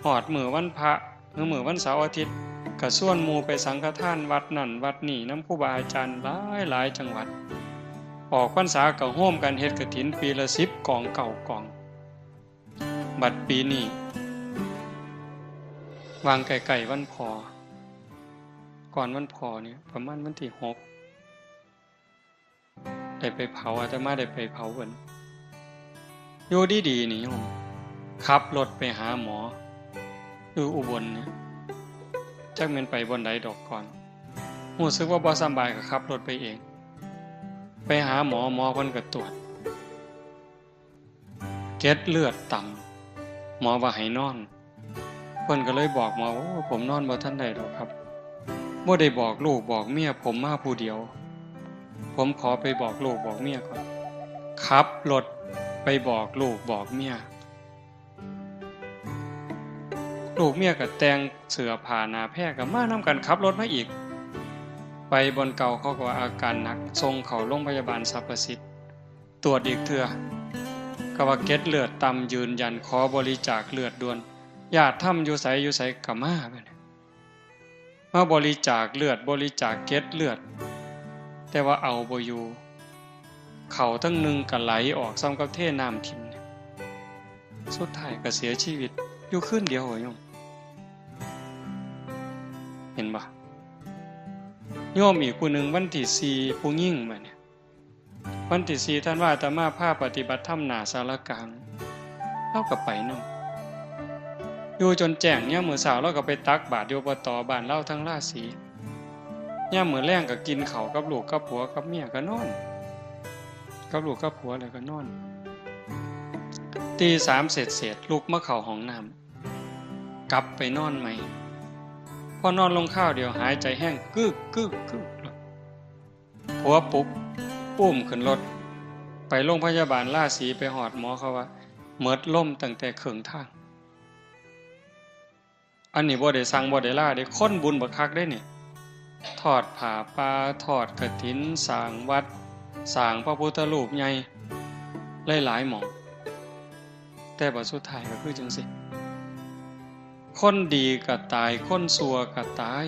ฮอดมื้อวันพระ หรือมื้อวันเสาร์อาทิตย์ ก็ชวนหมู่ไปสังฆทานวัดนั่นวัดนี่นำครูบาอาจารย์หลายๆ จังหวัด ออกพรรษาก็โฮมกันเฮ็ดกฐินปีละสิบกอง เก้ากอง บัดปีนี้ วางใกล้ๆวันพ่อ ก่อนวันพ่อเนี่ย ประมาณวันที่หก ได้ไปเผา อาตมาได้ไปเผาเพิ่น อยู่ดีๆนี่โยม ขับรถไปหาหมอ อยู่อุบลเนี่ย จักแม่นไปบ่อนใดดอกก่อน รู้สึกว่าบ่สำบายก็ขับรถไปเอง ไปหาหมอ หมอเพิ่นก็ตรวจ เกล็ดเลือดต่ำ หมอว่าให้นอน เพิ่นก็เลยบอกหมอว่า "โอ้ ผมนอนบ่ทันได้ดอกครับ บ่ได้บอกลูกบอกเมียผมมาผู้เดียว ผมขอไปบอกลูกบอกเมียก่อน" ขับรถไปบอกลูกบอกเมีย ลูกเมียก็แต่งเสื้อผ้าหน้าแพร่ก็มานำกัน ขับรถมาอีก ไปบ่อนเก่า เขาก็ว่าอาการหนัก ส่งเข้าโรงพยาบาลสรรพสิทธิ์ ตรวจอีกเทื่อ ก็ว่าเกล็ดเลือดต่ำยืนยัน ขอบริจาคเลือดด่วน ญาติธรรมอยู่ไสอยู่ไสก็มาบัดนี้ มาบริจาคเลือด บริจาคเกล็ดเลือด แต่ว่าเอาบ่อยู่ เข้าทั้งหนึ่งก็ไหลออก ส่ำกับเทน้ำถิ่มเนี่ย สุดท้ายก็เสียชีวิตอยู่คืนเดียวอะโยม เห็นบ่ โยมอีกผู้หนึ่งวันที่สี่ ผู้หญิงบัดเนี่ย วันที่สี่ธันวา อาตมาพาปฏิบัติธรรมหน้าศาลากลาง ลาวก็ไปนำ อยู่จนแจ้ง ยามมื้อเช้าลาวก็ไปตักบาตรอยู่ อบต บ้านลาวทางราศี ยามมื้อแลงก็กินข้าวกับลูกกับผัวกับเมียก็นอน กับลูกกับผัวแล้วก็นอน ตีสามเศษๆ ลุกมาเข้าห้องน้ำ กลับไปนอนใหม่ พอนอนลงคราวเดียวหายใจแฮง กึก กึก กึก ผัวปลุก อุ้มขึ้นรถ ไปโรงพยาบาลราศี ไปฮอดหมอเขาว่า หมดลมตั้งแต่ครึ่งทาง อันนี้บ่ได้สั่งบ่ได้ลาเด้ คนบุญบักคักเด้นี่ ทอดผ้าป่า ทอดกฐิน สร้างวัด สร้างพระพุทธรูปใหญ่ หลายๆหม่อง แต่บัดสุดท้ายก็คือจั่งซี้ คนดีก็ตาย คนชั่วก็ตาย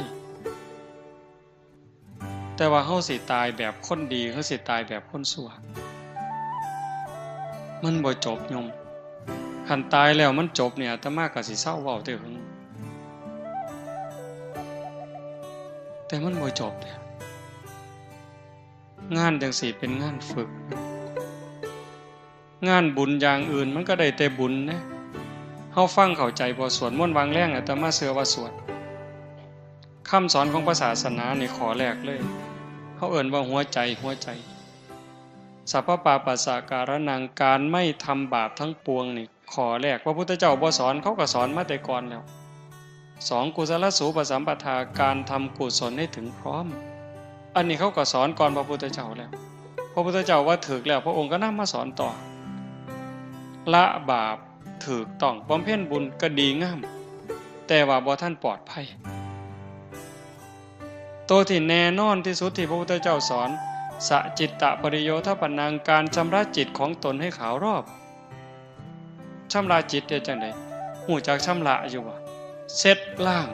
แต่ว่าเฮาสิตายแบบคนดี เฮาสิตายแบบคนชั่ว มันบ่จบโยม คันตายแล้วมันจบเนี่ย อาตมาก็สิเซาเว้าแต่หึง แต่มันบ่จบเนี่ย งานจั่งซี้เป็นงานฝึก งานบุญอย่างอื่นมันก็ได้แต่บุญนะ เฮาฟังเข้าใจบ่ สวดมนต์วางแรง อาตมาเชื่อว่าสวด คำสอนของพระศาสนานี่ข้อแรกเลย เฮาเอิ้นว่าหัวใจ หัวใจ สัพพะปาปัสสะการะนัง การไม่ทำบาปทั้งปวงนี่ ข้อแรกพระพุทธเจ้าบ่สอน เขาก็สอนมาแต่ก่อนแล้ว สอง กุศลสูปสัมปทา การทำกุศลให้ถึงพร้อม อันนี้เขาก็สอนก่อนพระพุทธเจ้าแล้ว พระพุทธเจ้าว่าถูกแล้ว พระองค์ก็นำมาสอนต่อ ละบาปถูกต้อง บำเพ็ญบุญก็ดีงาม แต่ว่าบ่ทันปลอดภัย ตัวที่แน่นอนที่สุดที่พระพุทธเจ้าสอน สะจิตตะปริโยทปนัง การชำระจิตของตนให้ขาวรอบ ชำระจิตเฮ็ดจั่งใด ฮู้จักชำระอยู่บ่ เช็ดล้าง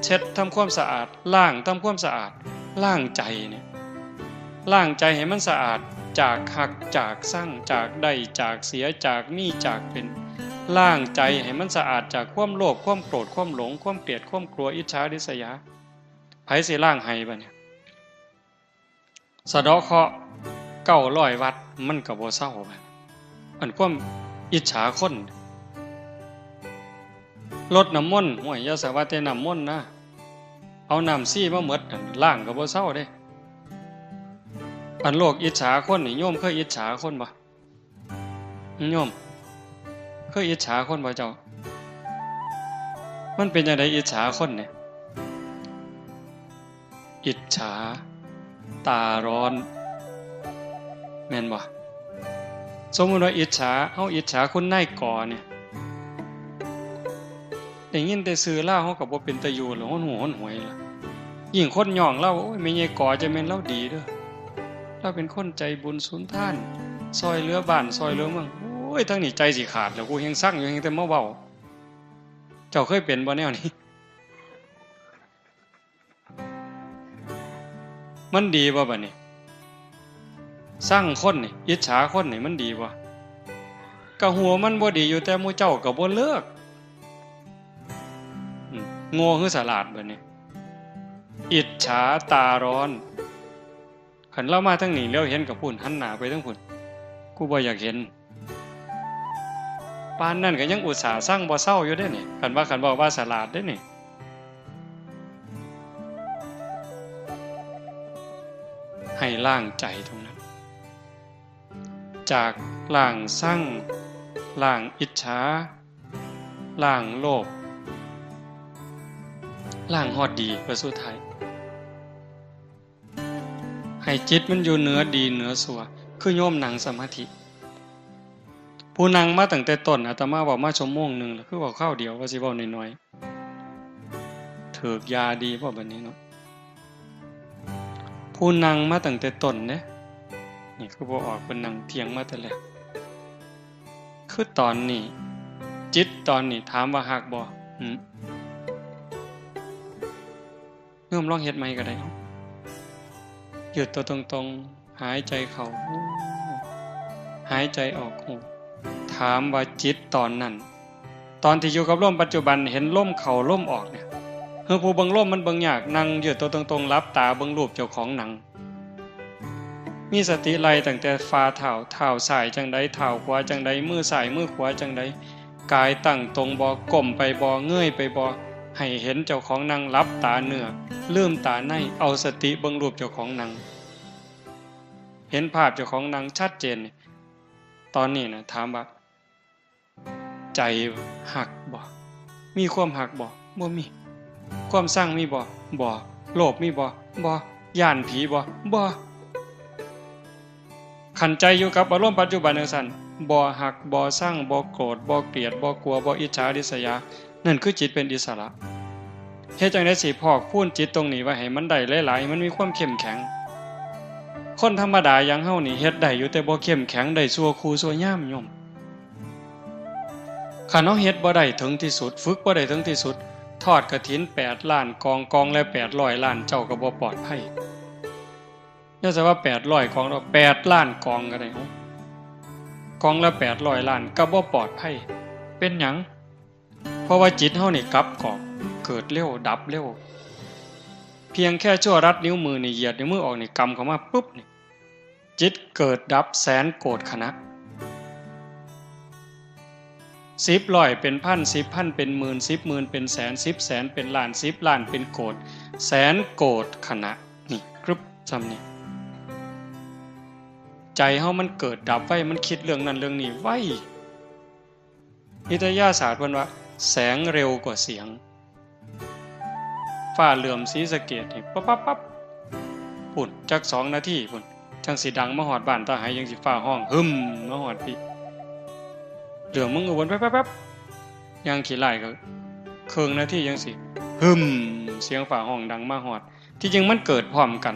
เช็ดทำความสะอาด ล้างทำความสะอาด ล้างใจเนี่ย ล้างใจให้มันสะอาด จากฮัก จากซัง จากได้ จากเสีย จากมี จากเป็น ล้างใจให้มันสะอาดจากความโลภ ความโกรธ ความหลง ความเกลียด ความกลัว อิจฉาริษยา ไผสิล้างให้บัดเนี่ย สะเดาะเคราะห์เก้าร้อยวัด มันก็บ่เซา อันความอิจฉาคน รดน้ำมนต์ ห้วย อย่าสะว่าแต่น้ำมนต์นะ เอาน้ำชีมาหมดนั่น ล้างก็บ่เซาเด้ อันโลกอิจฉาคนนี่ โยมเคยอิจฉาคนบ่ โยม เคยอิจฉาคนบ่เจ้า มันเป็นจั่งใดอิจฉาคนเนี่ย อิจฉา ตาร้อน แม่นบ่ สมมุติว่าอิจฉา เฮาอิจฉาคุณนายกอเนี่ย ได้ยินแต่ชื่อลาว เฮาก็บ่เป็นตาอยู่แล้ว หนหูหนหวยล่ะ ยิ่งคนย่องลาว โอ้ย แม่ใหญ่กอจะแม่นลาวดีเด้อ ลาวเป็นคนใจบุญสุนทาน ซ่อยเหลือบ้าน ซ่อยเหลือเมือง โอ้ย ทั้งนี้ใจสิขาดแล้ว กูแฮงซังอยู่ แฮงแต่มาเว้า เจ้าเคยเป็นบ่แนวนี้ มันดีบ่บัดนี้ ซังคนนี่ อิจฉาคนนี่ มันดีบ่ ก็ฮู้ว่ามันบ่ดีอยู่ แต่หมู่เจ้าก็บ่เลิก อืม โง่หรือฉลาดบัดนี้ อิจฉาตาร้อน คันลาวมาทางนี้ เหลียวเห็นก็พู้น หันหน้าไปทางพู้น กูบ่อยากเห็น ปานนั้นก็ยังอุตส่าห์ซังบ่เซาอยู่เด้นี่ คันว่า คันเว้าว่าฉลาดเด้นี่ ให้ล้างใจตรงนั้น จากล้างซัง ล้างอิจฉา ล้างโลภ ล้างฮอดดี เพื่อสุดท้าย ให้จิตมันอยู่เหนือดีเหนือชั่ว คือโยมนั่งสมาธิ ผู้นั่งมาตั้งแต่ต้น อาตมาเว้ามาชั่วโมงหนึ่งแล้ว คือเว้าคราวเดียว ว่าสิเว้าน้อยๆ ถืกยาดีบ่บัดนี้เนาะ ผู้นั่งมาตั้งแต่ต้นเด้ นี่คือบ่ออก เพิ่นนั่งเที่ยงมาแต่แรก คือตอนนี้ จิตตอนนี้ ถามว่าฮักบ่ หึ โยมลองเฮ็ดใหม่ก็ได้ ยืดตัวตรงๆ หายใจเข้า หายใจออก ถามว่าจิตตอนนั้น ตอนที่อยู่กับลมปัจจุบัน เห็นลมเข้าลมออกเนี่ย คือผู้เบิ่งลมมันเบิ่งยาก นั่งยืดตัวตรงๆ หลับตาเบิ่งรูปเจ้าของนั่ง มีสติไล่ตั้งแต่ฝ่าเท้า เท้าซ้ายจั่งใด เท้าขวาจั่งใด มือซ้ายมือขวาจั่งใด กายตั้งตรงบ่ ก้มไปบ่ เงยไปบ่ ให้เห็นเจ้าของนั่ง หลับตาเนื้อ ลืมตาใน เอาสติเบิ่งรูปเจ้าของนั่ง เห็นภาพเจ้าของนั่งชัดเจนนี่ ตอนนี้นะ ถามว่า ใจฮักบ่ มีความฮักบ่ บ่มี ความซังมีบ่ บ่ โลภมีบ่ บ่ ย้านผีบ่ บ่ คันใจอยู่กับอารมณ์ปัจจุบันจั่งซั้น บ่ฮัก บ่ซัง บ่โกรธ บ่เกลียด บ่กลัว บ่อิจฉาริษยา นั่นคือจิตเป็นอิสระ เฮ็ดจั่งใดสิพอกพูนจิตตรงนี้ไว้ให้มันได้หลายๆ ให้มันมีความเข้มแข็ง คนธรรมดาอย่างเฮานี่เฮ็ดได้อยู่ แต่บ่เข้มแข็ง ได้ชั่วครูชั่วยามโยม คันเฮาเฮ็ดบ่ได้ถึงที่สุด ฝึกบ่ได้ถึงที่สุด ทอดกฐินแปดล้านกอง กองละแปดร้อยล้าน เจ้าก็บ่ปลอดภัย อย่าใส่ว่าแปดร้อยกองดอก แปดล้านกองก็ได้ เอ้า กองละแปดร้อยล้าน ก็บ่ปลอดภัย เป็นหยัง เพราะว่าจิตเฮานี่กลับกอก เกิดเร็ว ดับเร็ว เพียงแค่ชั่วรัดนิ้วมือนี่ เหยียดนิ้วมือออกนี่ กำเข้ามาปุ๊บนี่ จิตเกิดดับแสนโกฏขณะ สิบร้อยเป็นพัน สิบพันเป็นหมื่น สิบหมื่นเป็นแสน สิบแสนเป็นล้าน สิบล้านเป็นโกฏ แสนโกฏขณะ นี่ กรึบ ซ่ำนี่ ใจเฮามันเกิดดับไว มันคิดเรื่องนั้นเรื่องนี้ไว วิทยาศาสตร์เพิ่นว่า แสงเร็วกว่าเสียง ฟ้าเหลื่อมศรีสะเกษนี่ ปั๊บปั๊บปั๊บ พุ้น จักสองนาทีพุ้น จั่งสิดังมาฮอดบ้านตาไห จั่งสิฟ้าฮ้อง หึม มาฮอดพี้ เหลื่อมเมืองอุบล ปั๊บปั๊บปั๊บ ย่างขี้ไล่ก็ เคิ่งนาทีจั่งสิ หึม เสียงฟ้าฮ้องดังมาฮอด ที่จริงมันเกิดพร้อมกัน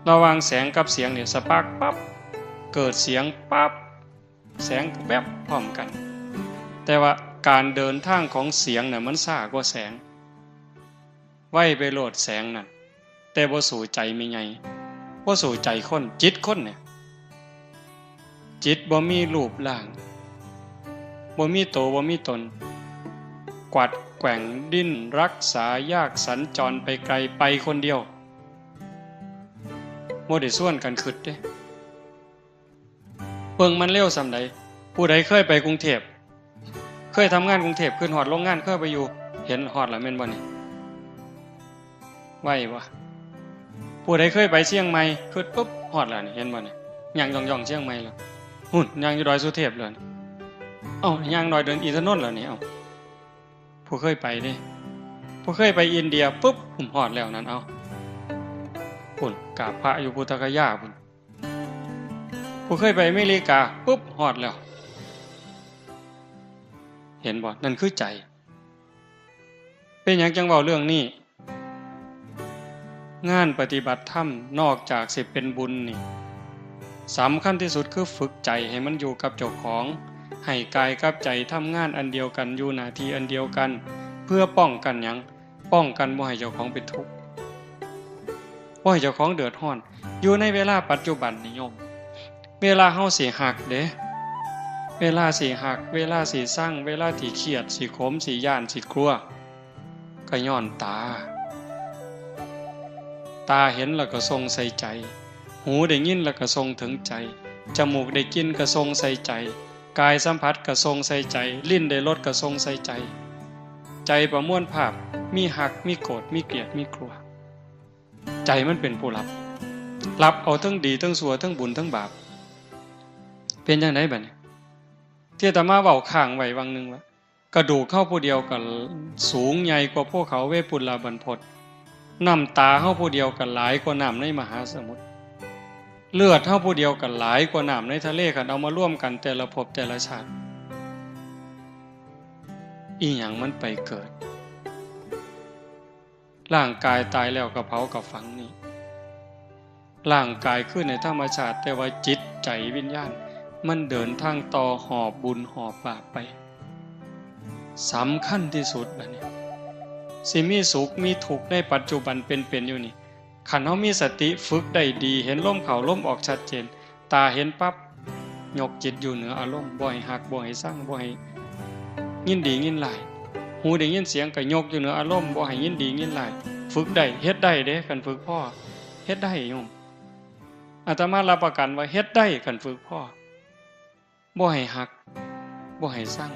ระหว่างแสงกับเสียงเนี่ย สปาร์คปั๊บ เกิดเสียงปั๊บ แสงแวบพร้อมกัน แต่ว่าการเดินทางของเสียงน่ะมันช้ากว่าแสง ไวไปโลดแสงนั่น แต่บ่สู้ใจแม่ใหญ่ บ่สู้ใจคน จิตคนเนี่ย จิตบ่มีรูปร่าง บ่มีโต บ่มีตน กวัดแกว่งดิ้นรักษายาก สัญจรไปไกล ไปคนเดียว บ่ได้ชวนกันคิดเด้ เบิ่งมันเร็วส่ำใด ผู้ใดเคยไปกรุงเทพฯ เคยทำงานกรุงเทพฯ ขึ้นฮอดโรงงาน เคยไปอยู่ เห็นฮอดแล้วแม่นบ่นี่ ไวบ่ ผู้ใดเคยไปเชียงใหม่ คิดปุ๊บ ฮอดแล้วนี่ เห็นบ่นี่ ย่างย่องๆ เชียงใหม่แล้ว หุ่น ย่างอยู่ดอยสุเทพฯแล้วนี่ เอ้า ย่างดอยดอยอินทนนท์แล้วนี่ เอ้า ผู้เคยไปเด้ ผู้เคยไปอินเดียปุ๊บ ฮอดแล้วนั่น เอ้า พุ้น กราบพระอยู่พุทธคยาพุ้น ผู้เคยไปอเมริกาปุ๊บ ฮอดแล้ว เห็นบ่ นั่นคือใจ เป็นหยังจั่งเว้าเรื่องนี้ งานปฏิบัติธรรมนอกจากสิเป็นบุญนี่ สำคัญที่สุดคือฝึกใจให้มันอยู่กับเจ้าของ ให้กายกับใจทำงานอันเดียวกัน อยู่หน้าที่อันเดียวกัน เพื่อป้องกันหยัง ป้องกันบ่ให้เจ้าของเป็นทุกข์ บ่ให้เจ้าของเดือดร้อน อยู่ในเวลาปัจจุบันนี่โยม เวลาเฮาสิฮักเด้ เวลาสิฮัก เวลาสิซัง เวลาสิเครียด สิขม สิย้าน สิกลัว ก็ย้อนตา ตาเห็นแล้วก็ส่งใส่ใจ หูได้ยินแล้วก็ส่งถึงใจ จมูกได้กลิ่นก็ส่งใส่ใจ กายสัมผัสก็ส่งใส่ใจ ลิ้นได้รสก็ส่งใส่ใจ ใจประมวลภาพ มีฮัก มีโกรธ มีเกลียด มีกลัว ใจมันเป็นผู้รับ รับเอาทั้งดีทั้งชั่ว ทั้งบุญทั้งบาป เป็นจั่งใดบัดนี้ ที่อาตมาเว้าค้างไว้วังหนึ่งว่า กระดูกเฮาผู้เดียวก็สูงใหญ่กว่าภูเขาเวปุลลาบรรพต น้ำตาเฮาผู้เดียวก็หลายกว่าน้ำในมหาสมุทร เลือดเฮาผู้เดียวก็หลายกว่าน้ำในทะเล คันเอามารวมกันแต่ละภพแต่ละชาติ อีหยังมันไปเกิด ร่างกายตายแล้วก็เผาก็ฝังนี่ ร่างกายคือในธรรมชาติ แต่ว่าจิตใจวิญญาณ มันเดินทางต่อหอบบุญหอบบาปไป สำคัญที่สุดบัดนี้ สิมีสุขมีทุกข์ในปัจจุบันเป็นๆ อยู่นี่ คันเฮามีสติฝึกได้ดี เห็นลมเข้าลมออกชัดเจน ตาเห็นปั๊บ ยกจิตอยู่เหนืออารมณ์ บ่ให้ฮัก บ่ให้ซัง บ่ให้ยินดียินร้าย หูได้ยินเสียงก็ยกอยู่เหนืออารมณ์ บ่ให้ยินดียินร้าย ฝึกได้ เฮ็ดได้เด้ คันฝึกพอ เฮ็ดได้โยม อาตมารับประกันว่าเฮ็ดได้ คันฝึกพอ บ่ให้ฮัก บ่ให้ซัง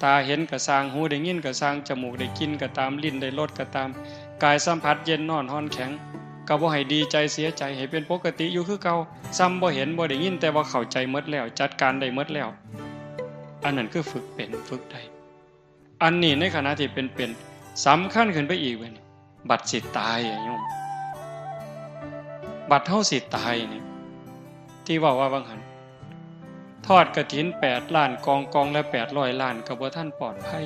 ตาเห็นก็ซ่าง หูได้ยินก็ซ่าง จมูกได้กลิ่นก็ตาม ลิ้นได้รสก็ตาม กายสัมผัสเย็นร้อนฮ้อนแข็ง ก็บ่ให้ดีใจเสียใจ ให้เป็นปกติอยู่คือเก่า ซ่ำบ่เห็นบ่ได้ยิน แต่ว่าเข้าใจหมดแล้ว จัดการได้หมดแล้ว อันนั้นคือฝึกเป็น ฝึกได้ อันนี้ในขณะที่เป็นๆ สำคัญขึ้นไปอีกเว้ย บัดสิตายอะโยม บัดเฮาสิตายนี่ ที่เว้าว่าบางหัน ทอดกฐินแปดล้านกอง กองละแปดร้อยล้าน ก็บ่ทันปลอดภัย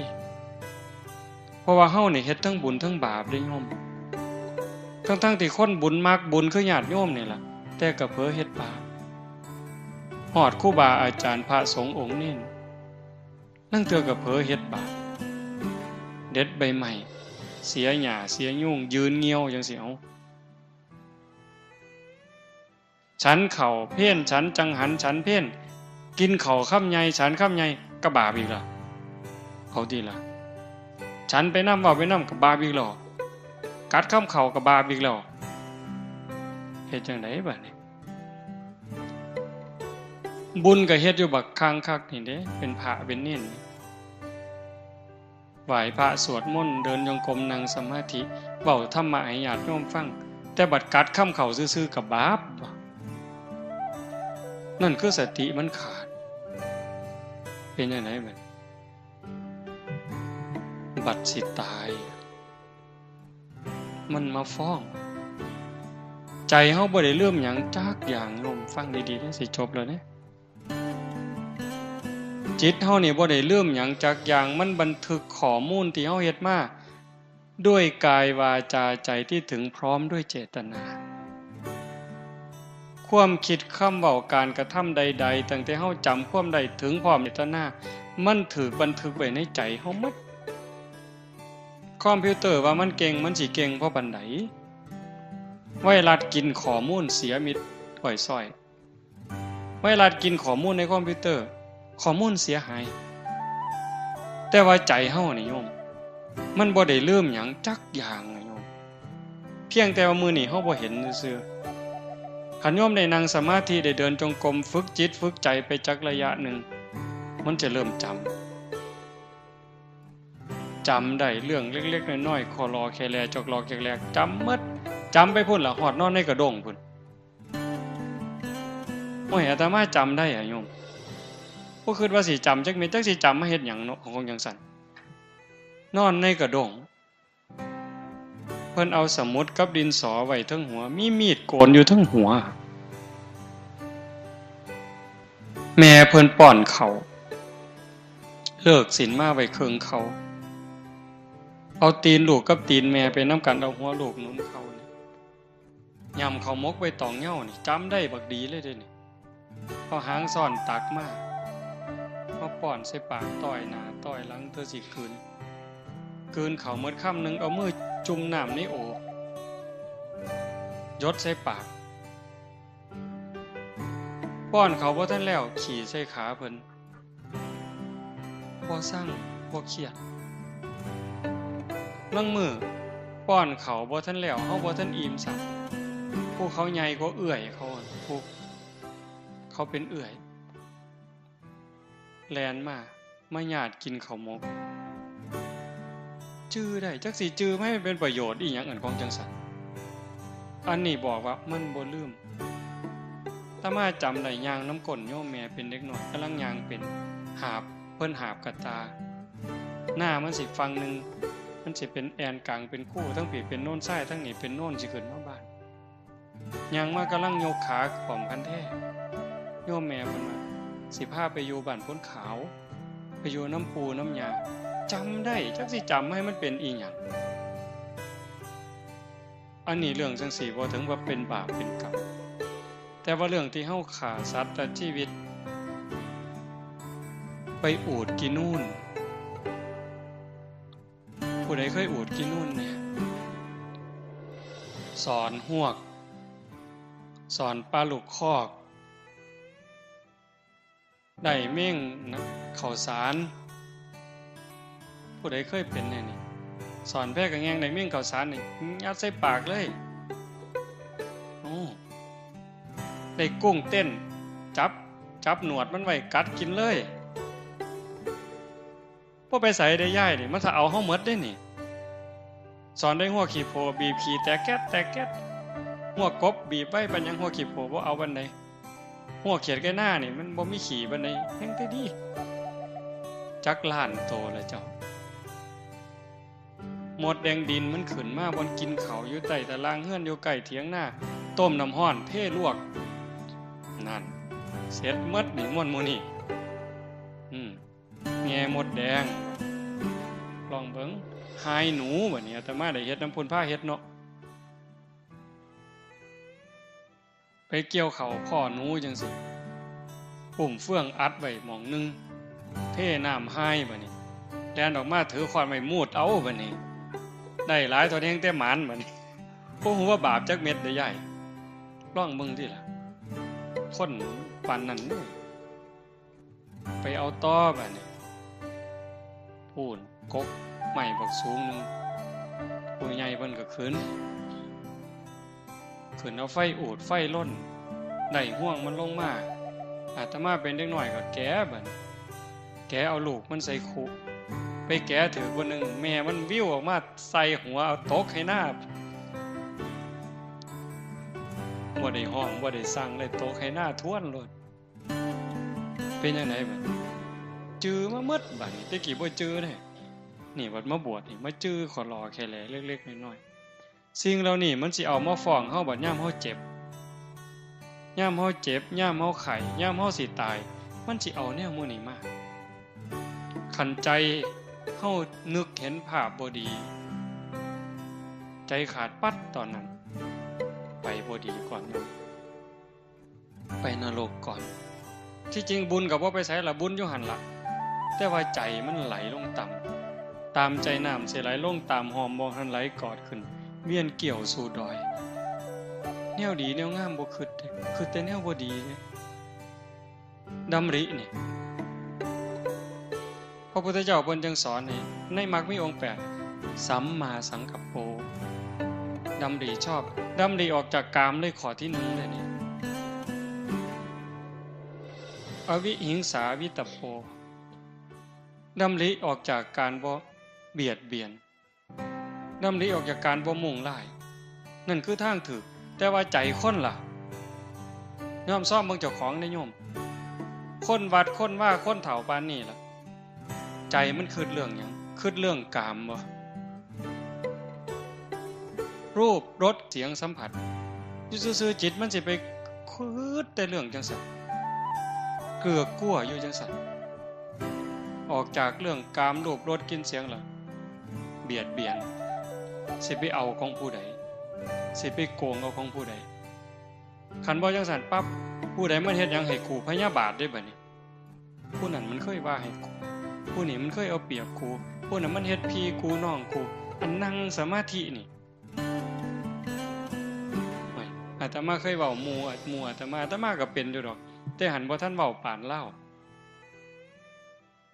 เพราะว่าเฮานี่เฮ็ดทั้งบุญทั้งบาปเด้โยม ทั้งๆ ที่คนบุญมักบุญคือญาติโยมนี่ล่ะ แต่ก็เผลอเฮ็ดบาป ฮอดครูบาอาจารย์พระสงฆ์องค์เณร ลางเทื่อก็เผลอเฮ็ดบาป เด็ดใบไม้ เสียหญ้า เสียยุง ยืนเงี่ยวจั่งซี้ เอ้า ฉันข้าวเพล ฉันจังหัน ฉันเพล กินข้าวคำใหญ่ ฉันคำใหญ่ ก็บาปอีกล่ะ เอาติล่ะ ฉันไปนำ เว้าไปนำ ก็บาปอีกแล้ว กัดคำข้าวก็บาปอีกแล้ว เฮ็ดจั่งใดบัดนี้ บุญก็เฮ็ดอยู่บักคักคักนี่เด้ เป็นพระเป็นเณร ไหว้พระสวดมนต์ เดินจงกรม นั่งสมาธิ เว้าธรรมะให้ญาติโยมฟัง แต่บัดกัดคำข้าวซื่อๆ ก็บาป นั่นคือสติมันขาด เป็นจั่งใดบัด บัดสิตาย มันมาฟ้อง ใจเฮาบ่ได้ลืมหยังจักอย่าง โยมฟังดีๆ เด้อ สิจบแล้วเด้อ จิตเฮานี่บ่ได้ลืมหยังจักอย่าง มันบันทึกข้อมูลที่เฮาเฮ็ดมา ด้วยกายวาจาใจที่ถึงพร้อมด้วยเจตนา ความคิด คำเว้า การกระทำใดๆ ตั้งแต่เฮาจำความได้ถึงพร้อมเจตนา มันถูกบันทึกไว้ในใจเฮาหมด คอมพิวเตอร์ว่ามันเก่ง มันสิเก่งพอปานใด ไวรัสกินข้อมูลเสียมิดอ้อยซ้อย ไวรัสกินข้อมูลในคอมพิวเตอร์ ข้อมูลเสียหาย แต่ว่าใจเฮานี่โยม มันบ่ได้ลืมหยังจักอย่างนะโยม เพียงแต่ว่ามื้อนี้เฮาบ่เห็นซื่อๆ คันโยมได้นั่งสมาธิ ได้เดินจงกรม ฝึกจิตฝึกใจไปจักระยะหนึ่ง มันจะเริ่มจำ จำได้เรื่องเล็กๆ น้อยๆ คอลอแคแล จอกลอกแจกแลก จำหมด จำไปพุ้นล่ะ ฮอดนอนในกระด้งพุ้น โอ้ย อาตมาจำได้อะโยม บ่คิดว่าสิจำจักเม็ด จักสิจำมาเฮ็ดหยังเนาะ ของจั่งซั้น นอนในกระด้ง เพิ่นเอาสมุดกับดินสอไว้เทิงหัว มีมีดโกนอยู่เทิงหัว แม่เพิ่นป้อนข้าว เลิกศีลมาไว้เคิ่งข้าว เอาตีนลูกกับตีนแม่ไปนำกัน เอาหัวลูกหนุนข้าวนี่ ย่ำข้าวหมกไว้ตองเหย้านี่ จำได้บักดีเลยเด้นี่ เอาหางซ้อนตักมา มาป้อนใส่ปาก ต้อยหน้าต้อยหลัง เทื่อสิกลืน กลืนข้าวหมดคำหนึ่ง เอามือจุ่มน้ำในโอ่ง หยดใส่ปาก ป้อนข้าวบ่ทันแล้ว ขี้ใส่ขาเพิ่น บ่ซัง บ่เครียด ลางมื้อ ป้อนข้าวบ่ทันแล้ว เฮาบ่ทันอิ่มซ้ำ ผู้เขาใหญ่กว่าเอื้อยเขา ผู้เขาเป็นเอื้อย แล่นมา มาหยาดกินข้าวหมก จื่อได้ จักสิจื่อมาให้มันเป็นประโยชน์อีหยัง อันของจั่งซั้น อันนี้บอกว่ามันบ่ลืม อาตมาจำได้ ย่างนำก้นโยมแม่เป็นเด็กน้อย กำลังย่างเป็น หาบ เพิ่นหาบกะตา หน้ามันสิฝั่งหนึ่ง มันสิเป็นแอ่นกลางเป็นคู ทั้งพี้เป็นโนนทราย ทั้งนี้เป็นโนนสิขึ้นมาบ้าน ย่างมากำลังยกขาป้องคันแท้ โยมแม่เพิ่นว่า สิพาไปอยู่บ้านโพนขาว ไปอยู่นำปู่นำย่า จำได้ จักสิจำให้มันเป็นอีหยัง อันนี้เรื่องจั่งซี้บ่ถึงว่าเป็นบาปเป็นกรรม แต่ว่าเรื่องที่เฮาฆ่าสัตว์ตัดชีวิต ไปอูฐกินนูน ผู้ใดเคยอูฐกินนูนเนี่ย สอนฮวก สอนปลาลูกคอก ได้เม่งนะ ข้าวสาร ผู้ใดเคยเป็นแน่นี่ สอนแพกะแงงได้เม่งข้าวสารนี่ ยัดใส่ปากเลย โอ้ ได้กุ้งเต้น จับ จับหนวดมันไว้กัดกินเลย บ่ไปไสได้ยายนี่ มันถ้าเอาเฮาหมดเด้นี่ สอนได้ฮวกขี้โพ บีบขี้แตกแก๊ดแตกแก๊ด ฮวกกบบีบไว้ปานหยัง ฮวกขี้โพบ่เอาปานใด ฮวกเขียดไก่นานี่มันบ่มีขี้ปานใด แฮงแต่ดี จักล้านโตแล้วเจ้า มดแดงดินมันขึ้นมาบ่อนกินข้าวอยู่ใต้ตารางเฮือน อยู่ใกล้เถียงนา ต้มน้ำร้อนเทลวก นั่น เสร็จหมดนี่ม่วนหมู่นี่ อืม แง่มดแดง ลองเบิ่ง หายหนู บัดนี้อาตมาได้เฮ็ดนำพุ้น พาเฮ็ดเนาะ ไปเกี่ยวข้าวพ้อหนูจั่งซี้ อุ้มเฟืองอัดไว้หม่องหนึ่ง เทน้ำหายบัดนี้ แล่นออกมาถือค้อนไว้มูดเอาบัดนี้ ได้หลายเท่าใดแฮ่งแต่หมานบัดนี้ บ่ฮู้ว่าบาปจักเม็ดเด้ยาย ลองเบิ่งติล่ะ คนปานนั้นเด้ ไปเอาต่อบัดนี้ พู้น กกไม้บักสูงหนึ่ง ผู้ใหญ่เพิ่นก็ขึ้น ขึ้นเอาไฟอูดไฟลน ได้ฮวงมันลงมา อาตมาเป็นเด็กน้อยก็แกะบัดนี้ แกะเอาลูกมันใส่คุ ไปแกะถืกบ่หนึ่ง แม่มันวิวออกมาใส่หัว เอาตกให้หน้า บ่ได้ฮ้อง บ่ได้สั่งเลย ตกให้หน้าท้วนโลด เป็นจั่งใดบัดนี้ จื่อมาหมดบัดนี้ แต่กี้บ่จื่อเด้ นี่บัดมาบวชนี่ มาจื่อขอหล่อแค่แลเล็กๆน้อยๆ สิ่งเหล่านี้มันสิเอามาฟ้องเฮาบัดยามเฮาเจ็บ ยามเฮาเจ็บ ยามเฮาไข้ ยามเฮาสิตาย มันสิเอาแนวหมู่นี้มา คันใจเฮานึกเห็นภาพบ่ดี ใจขาดปั๊ดตอนนั้น ไปบ่ดีก่อนหมู่ ไปนรกก่อน ที่จริงบุญก็บ่ไปไสล่ะ บุญอยู่หั่นล่ะ แต่ว่าใจมันไหลลงต่ำ ตามใจน้ำสิไหลลงตามห้อม บ่หันไหลกอดขึ้น เวียนเกี่ยวสู่ดอย แนวดีแนวงามบ่คิดเด้ คิดแต่แนวบ่ดีเด้ ดำรินี่ พระพุทธเจ้าเพิ่นจึงสอนนี่ ในมรรคมีองค์แปด สัมมาสังกัปโป ดำริชอบ ดำริออกจากกามเลย ข้อที่หนึ่งเลยนี่ อวิหิงสาวิตตปโป ดำริออกจากการบ่เบียดเบียน ดำริออกจากการบ่มุ่งร้าย นั่นคือทางถูก แต่ว่าใจคนล่ะ ยอมซ่อมเบิ่งเจ้าของเด้โยม คนวัดคนวาคนเฒ่าปานนี้ล่ะ ใจมันคิดเรื่องหยัง คิดเรื่องกามบ่ รูป รส เสียง สัมผัส อยู่ซื่อๆ จิตมันสิไปคิดแต่เรื่องจั่งซั้น เกือกกลัวอยู่จั่งซั้น ออกจากเรื่องกาม รูป รส กลิ่น เสียงล่ะ เบียดเบียน สิไปเอาของผู้ใด สิไปโกงเอาของผู้ใด คันบ่จั่งซั้นปั๊บ ผู้ใดมันเฮ็ดหยังให้กู พยาบาทเด้บัดนี้ ผู้นั้นมันเคยว่าให้กู ผู้นี้มันเคยเอาเปรียบกู ผู้นั้นมันเฮ็ดพี่กูน้องกู อันนั่งสมาธินี่ โอ้ย อาตมาเคยเว้าหมู่ หมู่อาตมา อาตมาก็เป็นอยู่ดอก แต่หั้นบ่ทันเว้าปานลาว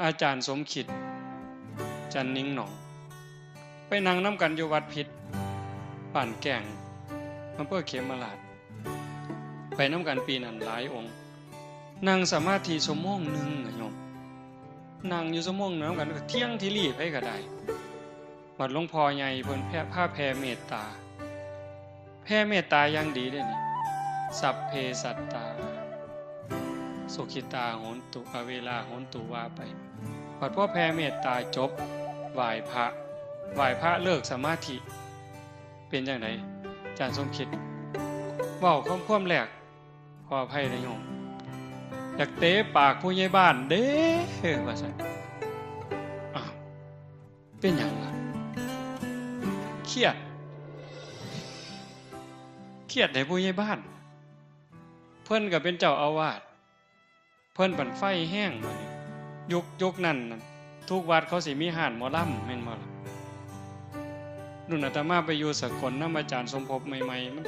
อาจารย์สมคิด จันทร์นิงหนอง ไปนั่งนำกันอยู่วัดพิตร บ้านแก้ง อำเภอเขมราฐ ไปนำกันปีนั้นหลายองค์ นั่งสมาธิชั่วโมงหนึ่งอะโยม นั่งอยู่ชั่วโมงหนึ่งนำกัน เที่ยงทีหลีไผก็ได้ บัดหลวงพ่อใหญ่เพิ่นแผ่ พาแผ่เมตตา แผ่เมตตาอย่างดีเด้นี่ สัพเพสัตตา สุขิตาโหนตุ อเวราโหนตุ ว่าไป บัดพอแผ่เมตตาจบ ไหว้พระ ไหว้พระเลิกสมาธิ เป็นจั่งใด อาจารย์สมคิด เว้าความ ความแรก ขออภัยนะโยม อยากเตะปากผู้ใหญ่บ้านเด้ ว่าซั่น อ้าว เป็นหยังล่ะ เครียด เครียดให้ผู้ใหญ่บ้าน เพิ่นก็เป็นเจ้าอาวาส เพิ่นบั้นไฟแฮงบัดนี้ ยุค ยุคนั้นน่ะ ทุกวัดเขาสิมีฮ้านหมอลำแม่นบ่ล่ะ รุ่นอาตมาไปอยู่สกลนำอาจารย์สมภพใหม่ๆ มัน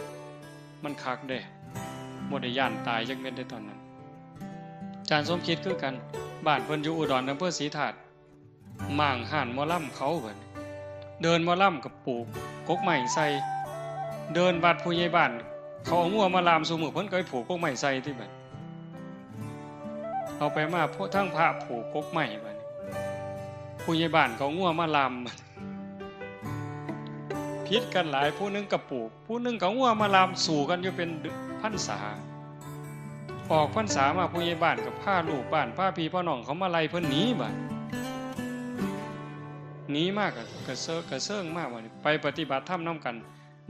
มันคักเด้ บ่ได้ย้านตายจักเม็ดเด้ตอนนั้น อาจารย์สมคิดคือกัน บ้านเพิ่นอยู่อุดร อำเภอศรีธาตุ ม้างฮ้านหมอลำเขาบัดนี้ เดินหมอลำก็ผูกกกไม้ใส่ เดินวัดผู้ใหญ่บ้าน เขาเอางัวมาล่ามซุมื้อ เพิ่นก็ไปผูกกกไม้ใส่ติบัด เอาไปมา พวกทั้งพระผูกกกไม้บัดนี้ ผู้ใหญ่บ้านก็เอางัวมาล่ามบัด ผิดกันหลาย ผู้หนึ่งก็ผูก ผู้หนึ่งก็เอางัวมาล่าม สู้กันอยู่เป็นพรรษา ออกพรรษามาผู้ใหญ่บ้านก็พาลูกบ้าน พาพี่พาน้องเขามาไล่เพิ่นหนีบัด หนีมาก็กระเซิง กระเซิงมาบัดนี้ ไปปฏิบัติธรรมนำกัน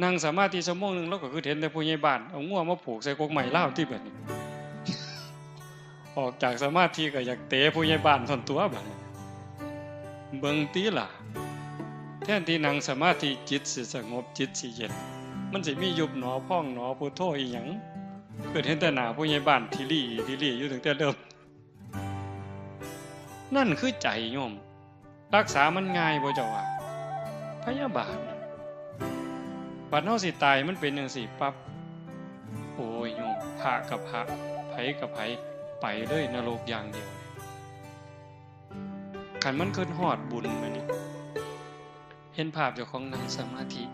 นั่งสมาธิชั่วโมงหนึ่ง ลาวก็คือเห็นแต่ผู้ใหญ่บ้านเอางัวมาผูกใส่กกไม้ลาวติบัดนี้ ออกจากสมาธิก็อยากเตะผู้ใหญ่บ้านท่อนตัวบัดนี้ เบิ่งติล่ะ แทนที่นั่งสมาธิจิตสิสงบ จิตสิเย็น มันสิมียุบหนอพองหนอพุทโธอีหยัง คือเห็นแต่หน้าผู้ใหญ่บ้านทีหลีทีหลีอยู่ตั้งแต่เริ่ม นั่นคือใจโยม รักษามันง่ายบ่เจ้าว่า พยาบาทน่ะ บัดเฮาสิตายมันเป็นจั่งซี้ปั๊บ โอ้ยโยม พระกับพระ ไผกับไผ ไปเลยนรกอย่างเดียว คันมันคิดฮอดบุญบัดนี้ เห็นภาพเจ้าของนั่งสมาธิ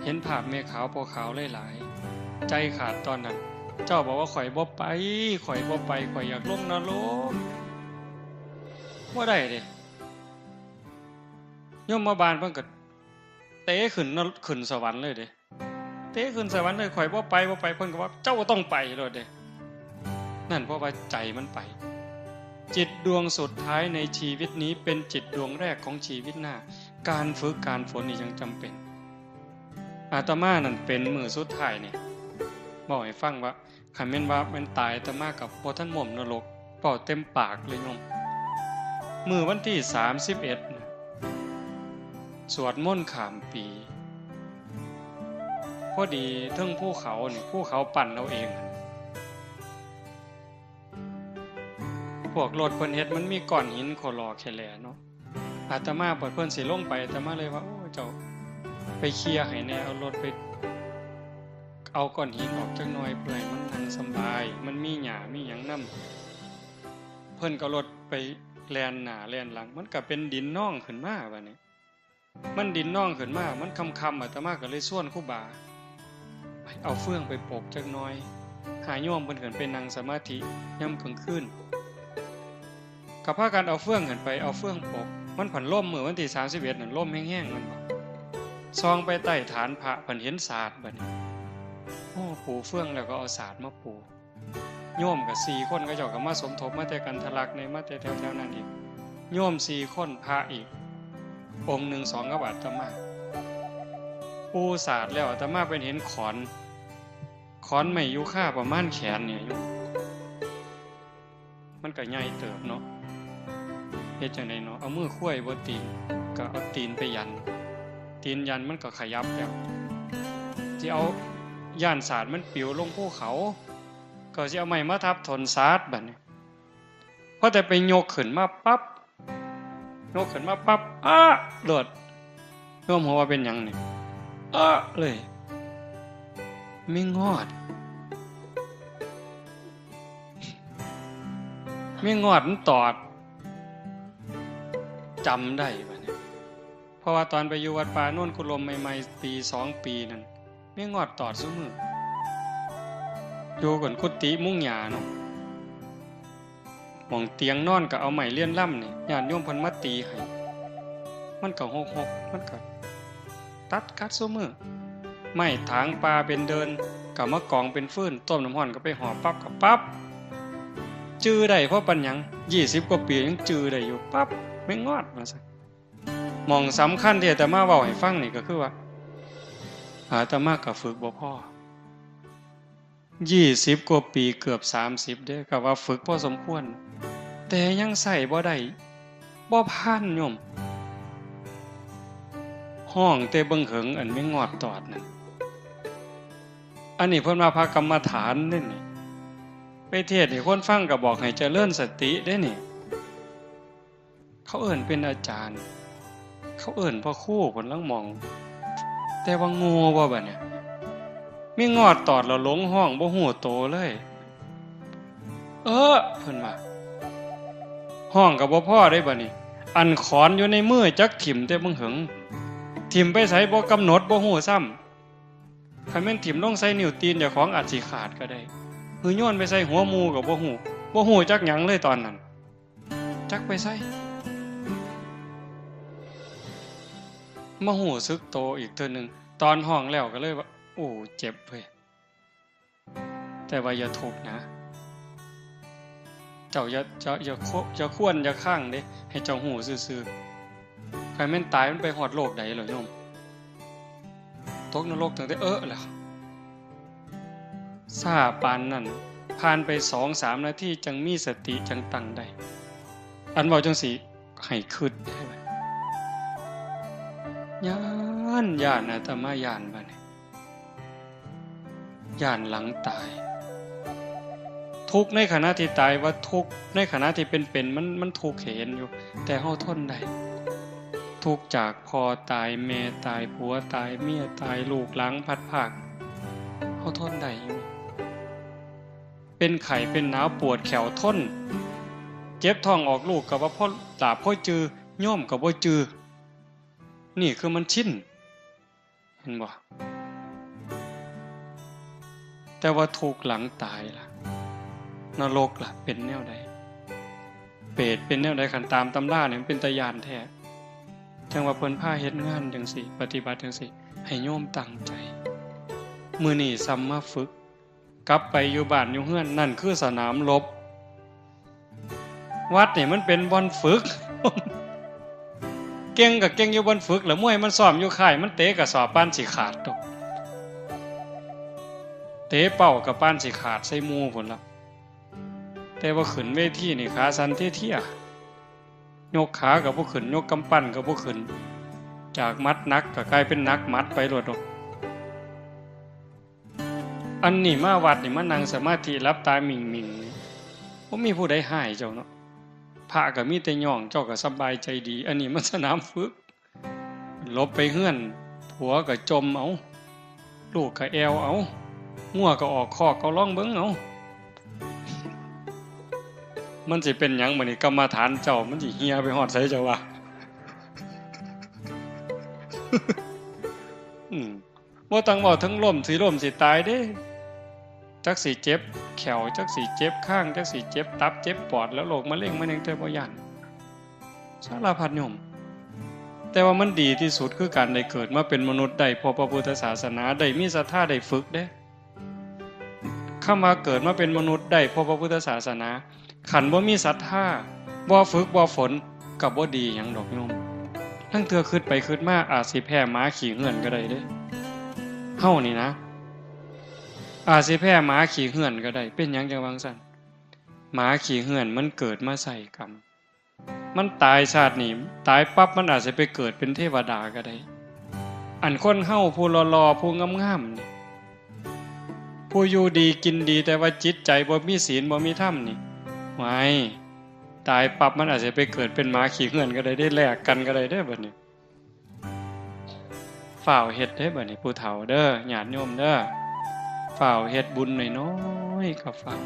เห็นภาพแม่ขาวพ่อขาวหลายๆ ใจขาดตอนนั้น เจ้าบอกว่า "ข้อยบ่ไป ข้อยบ่ไป ข้อยอยากลงนรก" บ่ได้เด้ ยมบาลเพิ่นก็เตะขึ้นนร- ขึ้นสวรรค์เลยเด้ เตะขึ้นสวรรค์เลย "ข้อยบ่ไป บ่ไป" เพิ่นก็ว่า "เจ้าต้องไป" โลดเด้ นั่นเพราะว่าใจมันไป จิตดวงสุดท้ายในชีวิตนี้เป็นจิตดวงแรกของชีวิตหน้า การฝึกการฝนนี่ยังจำเป็น อาตมานั่นเป็นมื้อสุดท้ายนี่ บอกให้ฟังว่า คันแม่นว่าแม่นตาย อาตมากับบ่ทันม่วมนรก เว้าเต็มปากเลยโยม มื้อวันที่สามสิบเอ็ดน่ะ สวดมนต์ข้ามปี พอดีเทิงภูเขานี่ ภูเขาปั้นเอาเอง พวกรถเพิ่นเฮ็ดมันมีก้อนหินโคลอแคแลเนาะ อาตมาบัดเพิ่นสิลงไป อาตมาเลยว่า "โอ้ เจ้าไปเคลียร์ให้แหน่ เอารถไป เอาก้อนหินออกจักหน่อย เพื่อให้มันนั่งสำบาย มันมีหญ้ามีหยังนำ" เพิ่นก็เอารถไปแล่นหน้าแล่นหลัง มันก็เป็นดินนองขึ้นมาบัดนี้ มันดินนองขึ้นมา มันค่ำๆ อาตมาก็เลยชวนครูบา "เอาเฟืองไปปกจักหน่อย" หาโยมเพิ่นขึ้นไปนั่งสมาธิยามกลางคืน ก็พากันเอาเฟืองขึ้นไป เอาเฟืองปก มันผันลม มื้อวันที่สามสิบเอ็ดนั่นลมแฮงๆ แม่นบ่ ส่องไปใต้ฐานพระ ผันเห็นสาดบัดนี้ โอ้ ปูเฟืองแล้วก็เอาสาดมาปู โยมก็สี่คน เขาเจ้าก็มาสมทบ มาแต่กันทะลักแหน่ มาแต่แถวๆ นั้นอีก โยมสี่คน พระอีกองค์หนึ่ง สอง กับอาตมา ปูสาดแล้ว อาตมาไปเห็นขอน ขอนไม้ยูคาประมาณแขนเนี่ยโยม มันก็ใหญ่เติบเนาะ เฮ็ดจั่งใดเนาะ เอามือควยบ่ติง ก็เอาตีนไปยัน ตีนยันมันก็ขยับแล้ว สิเอา ย้านสาดมันปิวลงภูเขา ก็สิเอาไม้มาทับถนสาดบัดนี้ พอแต่ไปยกขึ้นมาปั๊บ ยกขึ้นมาปั๊บ อ๊ะ โลด โยมฮู้ว่าเป็นหยังนี่ อ๊ะ เลย แมงงอด แมงงอดมันตอด จำได้บัดนี้ เพราะว่าตอนไปอยู่วัดป่าโนนกุลมใหม่ๆ ปีสองปีนั่น แมงงอดตอดซุมื้อ อยู่กันกุฏิมุงหญ้าเนาะ หม่องเตียงนอนก็เอาไม้เลื่อนล่ำนี่ ญาติโยมเพิ่นมาตีให้ มันก็หกๆ มันก็ตัดกัดซุมื้อ ไม้ถางป่าเป็นเดิน ก็มากองเป็นฟืน ต้มน้ำร้อนก็ไปห่อปั๊บก็ปั๊บ จื่อได้เพราะปัญญัง ยี่สิบกว่าปียังจื่อได้อยู่ ปั๊บ แมงงอดว่าซั่น หม่องสำคัญที่อาตมาเว้าให้ฟังนี่ก็คือว่า อาตมาก็ฝึกบ่พอ ยี่สิบกว่าปี เกือบสามสิบเด้ ก็ว่าฝึกพอสมควร แต่ยังใช้บ่ได้ บ่ผ่านโยม ฮ้องแต่เบิ่งเหิง อันแมงงอดตอดนั่น อันนี้เพิ่นว่าพระกรรมฐานเด้นี่ ไปเทศน์ให้คนฟังก็บอกให้เจริญสติเด้นี่ เขาเอิ้นเป็นอาจารย์ เขาเอิ้นพระครู เพิ่นลางหม่อง แต่ว่าโง่บ่บัดเนี่ย แมงงอดตอดแล้วหลงฮ้องบ่ฮู้โตเลย เออ เพิ่นว่า ฮ้องก็บ่พอเด้บัดนี้ อันขอนอยู่ในมือจักถิ่มแต่เบิ่งเหิง ถิ่มไปไสบ่กำหนดบ่ฮู้ซ้ำ คันแม่นถิ่มลงใส่นิ้วตีนเจ้าของอาจสิขาดก็ได้ หรือโยนไปใส่หัวหมู่ก็บ่ฮู้ บ่ฮู้จักหยังเลยตอนนั้น จักไปไส มาฮู้สึกโตอีกเทื่อหนึ่ง ตอนฮ้องแล้วก็เลยว่า โอ้ เจ็บเว้ย แต่ว่าอย่าทุกข์นะ เจ้าอย่า อย่า อย่าคว อย่าควร อย่าคางเด้ ให้เจ้าฮู้ซื่อๆ คันแม่นตายมันไปฮอดโลกใดเหรอโยม ตกนรกตั้งแต่เอิ้นแล้ว ซ่าปานนั้น ผ่านไปสองสามนาทีจังมีสติจังตั้งได้ อันเว้าจังซี้ ให้คิด ย้าน ย้าน อาตมาย้านบัดนี้ ย้านหลังตาย ทุกข์ในขณะที่ตายว่าทุกข์ ในขณะที่เป็นๆ มัน มันทุกข์เห็นอยู่ แต่เฮาทนได้ ทุกข์จากพ่อตาย แม่ตาย ผัวตาย เมียตาย ลูกหลานพลัดพราก เฮาทนได้อยู่ เป็นไข้เป็นหนาวปวดแข้วทน เจ็บท้องออกลูกก็ว่าพอหลาบพอจือ โยมก็บ่จือ นี่คือมันชิน เห็นบ่ แต่ว่าทุกข์หลังตายล่ะ นรกล่ะเป็นแนวใด เปรตเป็นแนวใด คันตามตำราเนี่ยมันเป็นตาย้านแท้ จั่งว่าเพิ่นพาเฮ็ดงานจั่งซี้ ปฏิบัติจั่งซี้ ให้โยมตั้งใจ มื้อนี้ซ้ำมาฝึก กลับไปอยู่บ้านอยู่เฮือน นั่นคือสนามรบ วัดนี่มันเป็นบ่อนฝึก เก่งก็เก่งอยู่บ่อนฝึก แล้วมวยมันซ้อมอยู่ค่าย มันเตะกระสอบปานสิขาดตก เตะเป้ากับปานสิขาดใส่หมู่พุ้นละ แต่ว่าขึ้นเวทีนี่ขาสั่นเทียๆ ยกขาก็บ่ขึ้น ยกกำปั้นก็บ่ขึ้น จากหมัดหนักก็กลายเป็นหนักหมัดไปโลดดอก อันนี้มาวัดนี่มานั่งสมาธิหลับตาหมิ่งๆ นี่ บ่มีผู้ใดฮ้ายเจ้าเนาะ พระก็มีแต่ย่อง เจ้าก็สบายใจดี อันนี้มันสนามฝึก หลบไปเฮือน ผัวก็จ่มเอา ลูกก็แอ่วเอา งัวก็ออกคอก เอาลองเบิ่งเอา มันสิเป็นหยังบัดนี้ กรรมฐานเจ้ามันสิเหี่ยไปฮอดไสเจ้าว่า อืม บ่ต้องเว้าถึงล้มสิล้มสิตายเด้ จักสิเจ็บแข้ว จักสิเจ็บคาง จักสิเจ็บตับเจ็บปอด แล้วโรคมะเร็งมะเร็งเธอบ่ย่าน สารพัดโยม แต่ว่ามันดีที่สุดคือการได้เกิดมาเป็นมนุษย์ ได้พบพระพุทธศาสนา ได้มีศรัทธา ได้ฝึกเด้ คำว่าเกิดมาเป็นมนุษย์ ได้พบพระพุทธศาสนา คันบ่มีศรัทธา บ่ฝึก บ่ฝน ก็บ่ดีหยังดอกโยม ลางเทื่อคิดไปคิดมา อาจสิแพ้หมาขี้เฮือนก็ได้เด้ เฮานี่นะ อาจสิแพ้หมาขี้เฮือนก็ได้ เป็นหยังจั่งว่าจั่งซั้น หมาขี้เฮือนมันเกิดมาใส่กรรม มันตายชาตินี้ ตายปั๊บมันอาจสิไปเกิดเป็นเทวดาก็ได้ อันคนเฮาผู้หล่อๆ ผู้งามๆ นี่ ผู้อยู่ดีกินดี แต่ว่าจิตใจบ่มีศีลบ่มีธรรมนี่ ไว้ ตายปั๊บมันอาจสิไปเกิดเป็นหมาขี้เฮือนก็ได้ ได้แลกกันก็ได้เด้อบัดนี้ ฟ้าวเฮ็ดเด้อบัดนี้ ผู้เฒ่าเด้อ ญาติโยมเด้อ ฟ้าวเฮ็ดบุญน้อยๆ ก็ฟ้าว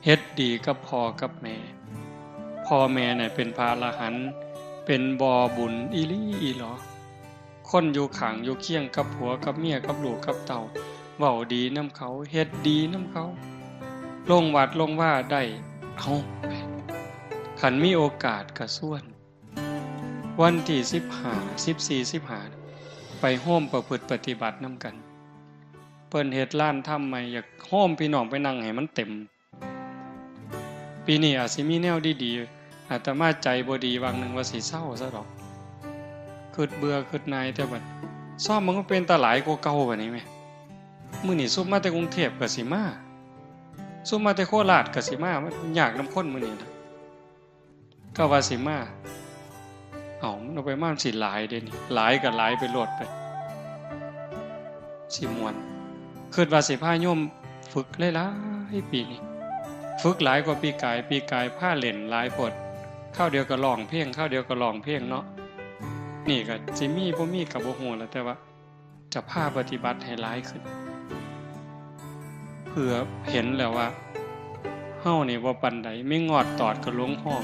เฮ็ดดีกับพ่อกับแม่ พ่อแม่น่ะเป็นพระอรหันต์ เป็นบ่อบุญอีหลีอีหลอ คนอยู่ข้างอยู่เคียงกับผัวกับเมียกับลูกกับเต้า เว้าดีนำเขา เฮ็ดดีนำเขา ลงวัดลงวาได้ เอา คันมีโอกาสก็ชวน วันที่สิบห้า สิบสี่ สิบห้า ไปโฮมประพฤติปฏิบัตินำกัน เพิ่นเฮ็ดลานธรรมใหม่ อยากโฮมพี่น้องไปนั่งให้มันเต็ม ปีนี้อาจสิมีแนวดีๆ อาตมาใจบ่ดี วางหนึ่งว่าสิเซาซะดอก คิดเบื่อคิดหน่าย แต่บัดซ่อมมันก็เป็นตาหลายกว่าเก่าบัดนี้แหม มื้อนี้ซุมมาแต่กรุงเทพฯก็สิมา ซุมมาแต่โคราชก็สิมา มันยากนำคนมื้อนี้นะ ก็ว่าสิมา เอ้า มันเอาไปมามันสิหลายเด้นี่ หลายก็หลายไปโลดไป สิม่วน คิดว่าสิพาโยมฝึกหลายๆ ปีนี้ ฝึกหลายกว่าปีกาย ปีกายพาเล่นหลายโพด คราวเดียวก็ร้องเพลง คราวเดียวก็ร้องเพลงเนาะ นี่ก็สิมีบ่มีก็บ่ฮู้ล่ะ แต่ว่าจะพาปฏิบัติให้หลายขึ้น เพื่อเห็นแล้วว่า เฮานี่บ่ปานใด มีงอดตอดก็หลงฮ้อง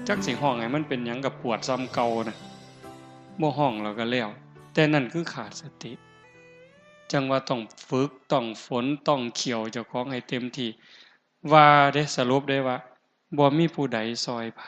จักสิฮ้องให้มันเป็นหยังก็ปวดส่ำเก่านะ บ่ฮ้องแล้วก็แล้ว แต่นั่นคือขาดสติ จั่งว่าต้องฝึก ต้องฝน ต้องเคี่ยวเจ้าของให้เต็มที่ ว่าเด้ สรุปได้ว่า บ่มีผู้ใดซ่อยไผ